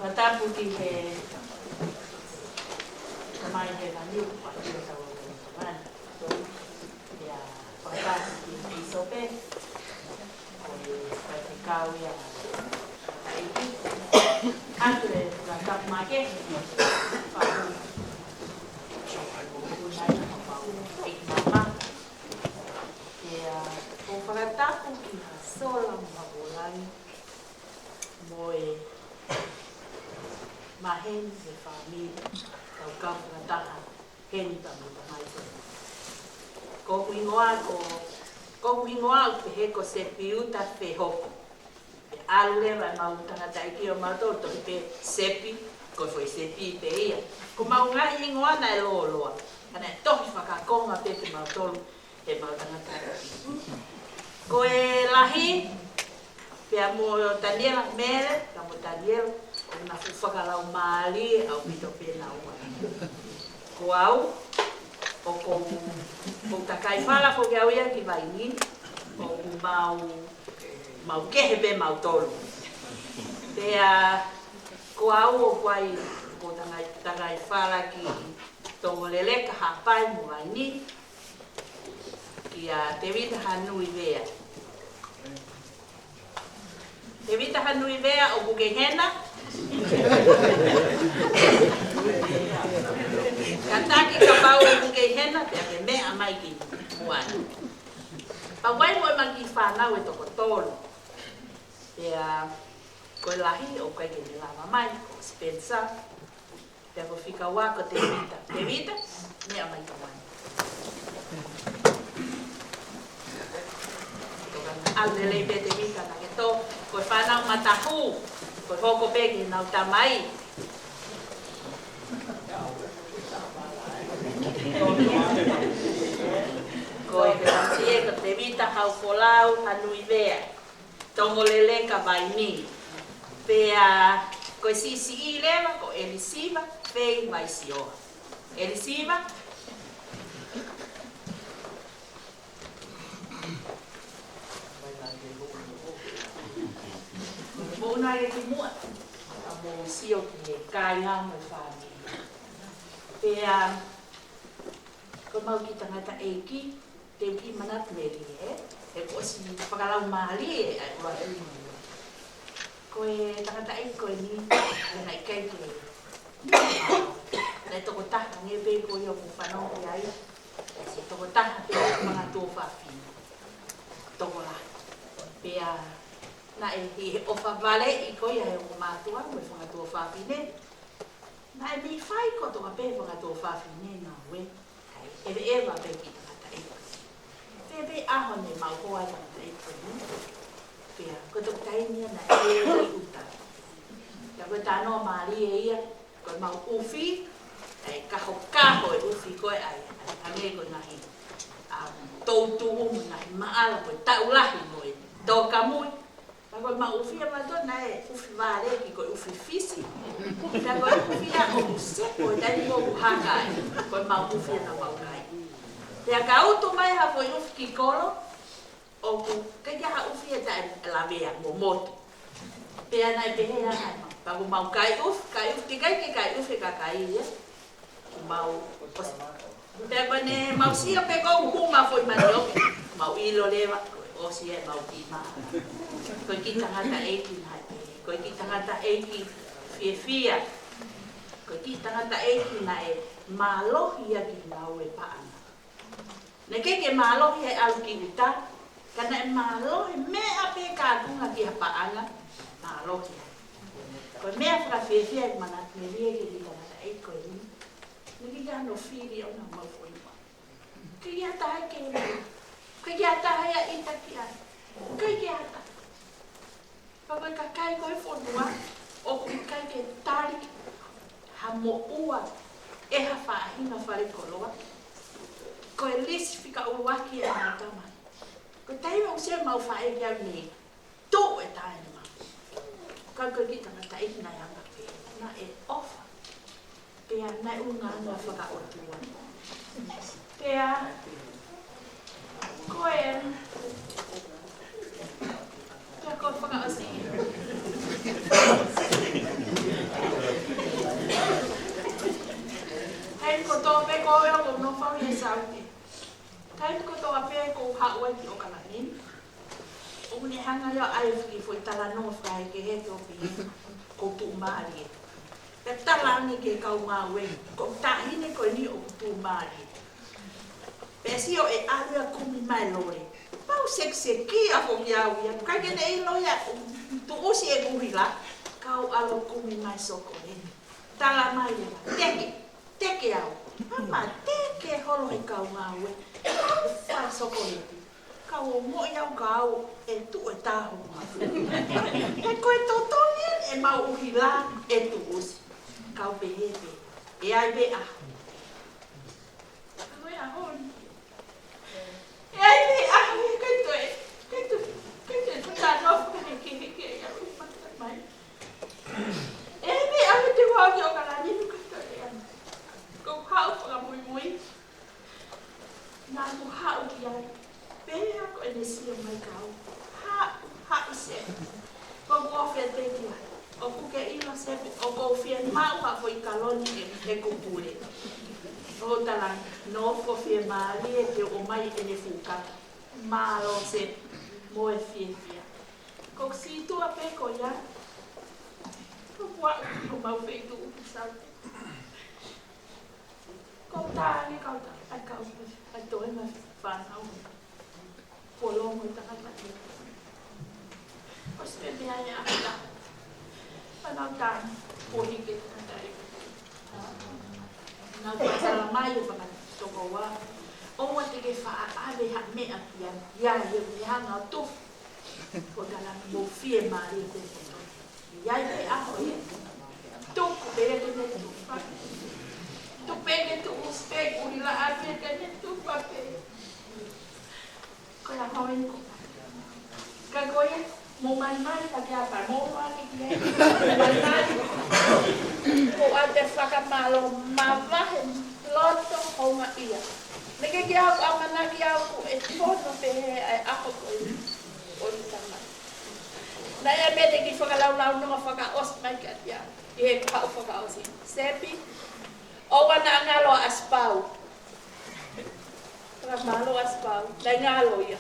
Fakatapu ki he Tamai Hēvani, ʻoku paʻi ʻetau ʻOtua. Pea fakatapu ki he pīsope, ko e faifekau ia ʻa e ʻEiki. ʻOatu e fakatapu makehe, pau. Pea ʻoku fakatapu ki ha sola mo ha ʻū langi mo e maheni mo e fāmili, kau kau fakataha heni pea mo e tamai ko eni. Ko hoku hingoa ko, ko hoku hingoa ʻoku pehē ko Sepiuta Fehoko. Pea ʻalu leva ʻemau tangataʻeiki ʻo mautolu tohi pē Sepi, ko e foʻi Sepi pē ia. Ko ʻemau ngaahi hingoa naʻe lōloa, ka naʻe tohi fakakonga pē kimautolu ʻe heʻemau tangataʻeiki. Ko e lahi, pea mo Taniela Mele, pea mo Taniela, ʻoku na fuʻu fakalaumālie ʻaupito pē naua. Ko au, ʻoku ou, ʻoku ou takai fala foki au ia ki Vainī, ʻoku mau, mau kehe pē mautolu. Pea ko au ʻoku ʻi ai, ʻoku ou takai, takai fala ki Tongoleleka, Haʻapai mo Vainī, kia Tevita Hanuivea. Tevita Hanuivea, ʻoku ke hena? Kātaki kapau ʻoku ke hena, pea ke meʻa mai ki muʻa ni. Pea ʻoku ʻi ai mo ʻema kiʻi fānau ʻe toko tolu. Pea ko e lahi ʻoku ʻikai ke ne lava mai, ko Spencer. Pea ko e fika ua ko Tevita. Tevita, meʻa mai ki muʻa ni. Tokanga ʻaupito lelei pē Tevita naʻa ke tō, ko e fānau matahū, ko e hoko pē ki heʻenau tamai. Ko e, ko e tamaiki ē ko Tevita Haufolau Hanuivea. Tongoleleka Vainī. Pea ko e siʻisiʻi leva ko ʻElisiva Fei Vaisioa. ʻElisiva. Ko e moʻuna ia ki muʻa. ʻA mo sio ki he kāinga mo e fāmili. Pea ko ʻemau kiʻi tangataʻeiki, te u kiʻi manatu melie, ē? He kuo ʻosi fakalaumālie ʻa e ʻuluaki. Ko e tangataʻeiki ko eni, naʻe ʻikai ke, naʻe tokotaha ange pē ko ia ʻoku ou fanongo ki ai. Naʻe tokotaha pē fanga tuofāfine. Tokolahi. Pea naʻe ʻi he ʻofa valeʻi ko ia ʻe hoku mātuʻa mo e fanga tuofāfine. Naʻe mei fai kotoa pē fanga tuofāfine ngāue, kae ʻeveʻeva pē kiʻi tangataʻeiki. Pea pē ʻaho ne mau hoa ai tangataʻeiki ko eni. Pea ko e toki taimi ia naʻe ʻi ʻuta. Pea ko e talanoa mālie ia, ko ʻemau ʻufi, ʻe kahokaho e ʻufi ko ē ʻa e, ʻa e hangē ko e ngaahi, ʻa, toutuʻu mo e ngaahi maʻala ko e taʻu lahi mo e tō kamui. Pea ko ʻemau ʻufi ʻa mautolu naʻe ʻufi vāleki ko e ʻufi Fisi. Pea ko e ʻufi ia ʻoku sepo he taimi ʻoku haka ai. Ko ʻemau ʻufi ʻa naʻa mau kai. Pea ka utu mai ha foʻi ʻufi ki kolo, ʻoku ʻikai ke ʻi ai ha ʻufi ʻe taʻe lavea mo motu. Pea naʻe pehē ʻa e hā. Pea ko ʻemau kai ʻufi, kai ʻufi, teʻeki ai ke kai ʻufi e kakai ia. Mau, pea ko ʻene mau sio pē ko ʻeku hū mai foʻi manioke, mau ʻilo leva, ko e ʻosi ʻemau kiʻi maʻala. Ko e kiʻi tangataʻeiki naʻe, ko e kiʻi tangataʻeiki fiefia, ko e kiʻi tangataʻeiki naʻe mālohi ia ki he ngāue paʻanga. Naʻe ʻikai ke mālohi he ʻalu ki ʻuta, ka naʻe mālohi meʻa pē kākunga ki ha paʻanga, mālohi ai. Ko e meʻa fakafiefia ʻeku manatu melie ki he kiʻi tangataʻeiki ko eni. Naʻe ʻikai ke ʻi ai hano fili ʻo ʻene mau foʻi maʻa. ʻIkai ke ʻi ai ha taha ke, ʻikai ke ʻi ai ha taha ia ʻita ki ai. ʻIkai ke ʻi ai ha taha. Pea ko e kakai ko ē fonua, ʻoku ʻikai ke tali ha moʻua ʻe ha faʻahinga falekoloa. Ko e lisi fika ʻuluaki ʻa ʻenau tamai. ʻOsi e mau faʻē ki au nei. Tuʻu e taimi ma. Ka ko e kiʻi tangataʻeiki naʻe anga pē. Naʻe ʻofa. Pea naʻe ʻulungaanga fakaʻotua. Pea ko e, pea ko e fakaʻosi. Hei, ko tō pē ko e ʻo no fau e saute. Taimi kotoa pē ʻoku ou haʻu ai ki ʻOkalani, ʻoku ne hanga ia ʻo ʻai e fiki foʻi talanoa fakahekeheke ʻo pehē ʻoku ou tuʻumālie. Pea talaange ki he kau ngāue, ko e taʻahine ko eni ʻoku tuʻumālie. Pea sio ʻe ʻalu ia kumi mai lole. Pau sekiseki a foki au ia, kai ke ne ʻilo ia ʻoku tuʻusi e kuhila, kau ʻalu kumi mai sokoleni. Tala mai leva, teke, teke au. Ama teke holo he kau ngāue. Au fa sokoleti. Kau ʻomoʻi au ka au e tuʻu e taho. He ko e totongi e mau uhila e tuʻusi. Kau pehē pē. ʻE ʻai pē ʻaho. Ko e ʻaho ni. ʻE ʻai pē ʻaho ni kai toe. Kai toe. Kai toe. Ko tā nofo ke ne ke he ke ia ui mata mai. ʻE ʻai pē ʻaho te wau ki ʻOkalani nu kai toe ʻe ana. Ko haʻu fakamuimui. Naʻa ku haʻu ki ai. Pea ko ʻene sio mai ka au. Haʻu, haʻu Sepi. Ko kuo fia te ki ai. ʻOku ke ʻilo Sepi, ʻoku ou fie maʻu ha foʻi kaloni ʻe, ʻe kupule. ʻO tala, nofo fiemālie ke ʻomai ʻene fuka. Mālō Sepi, mo e fiefia. Ko sītuʻa pē ko ia. Ko kuo aʻu ki homau feituʻu ki Saute. Ko tā ni kau tā, ʻai kau, ʻai toe ma fānau. Kuo longo e tangata ia. ʻOsi pē meʻa ia ʻa tā. Fānau tā, kuo hiki e tangata ia. Nau patala mai e fakatokoua. ʻOua te ke faʻa ʻave ha meʻa kia, ia he ʻoku ne hanga ʻo tufu. Ko tala mo fiemālie pē kotoa. ʻI ai pē ʻaho ia. Tuku pē ia ke ne tufa. Tuku pē ke tuʻusi pē, kuhila ʻave ke ne tufa pē. Ko ia hoi ko. Ka ko ia, mo maimai ka kia pa, mo ua ke kia. Maimai. Ko ʻa te fakamālō mavahe loto hounga ia. Neke kia au ʻamanaki au ko e fono pē he ʻaho ko ia. ʻO ni tamai. Naʻe ʻai pē te ki fakalaulaunoa fakaʻosi mai kiate au. ʻI he kau fakaʻosi. Sepi, ʻoua naʻa ngalo ʻa Sipau. Fakamālō ʻa Sipau. Naʻe ngalo ia.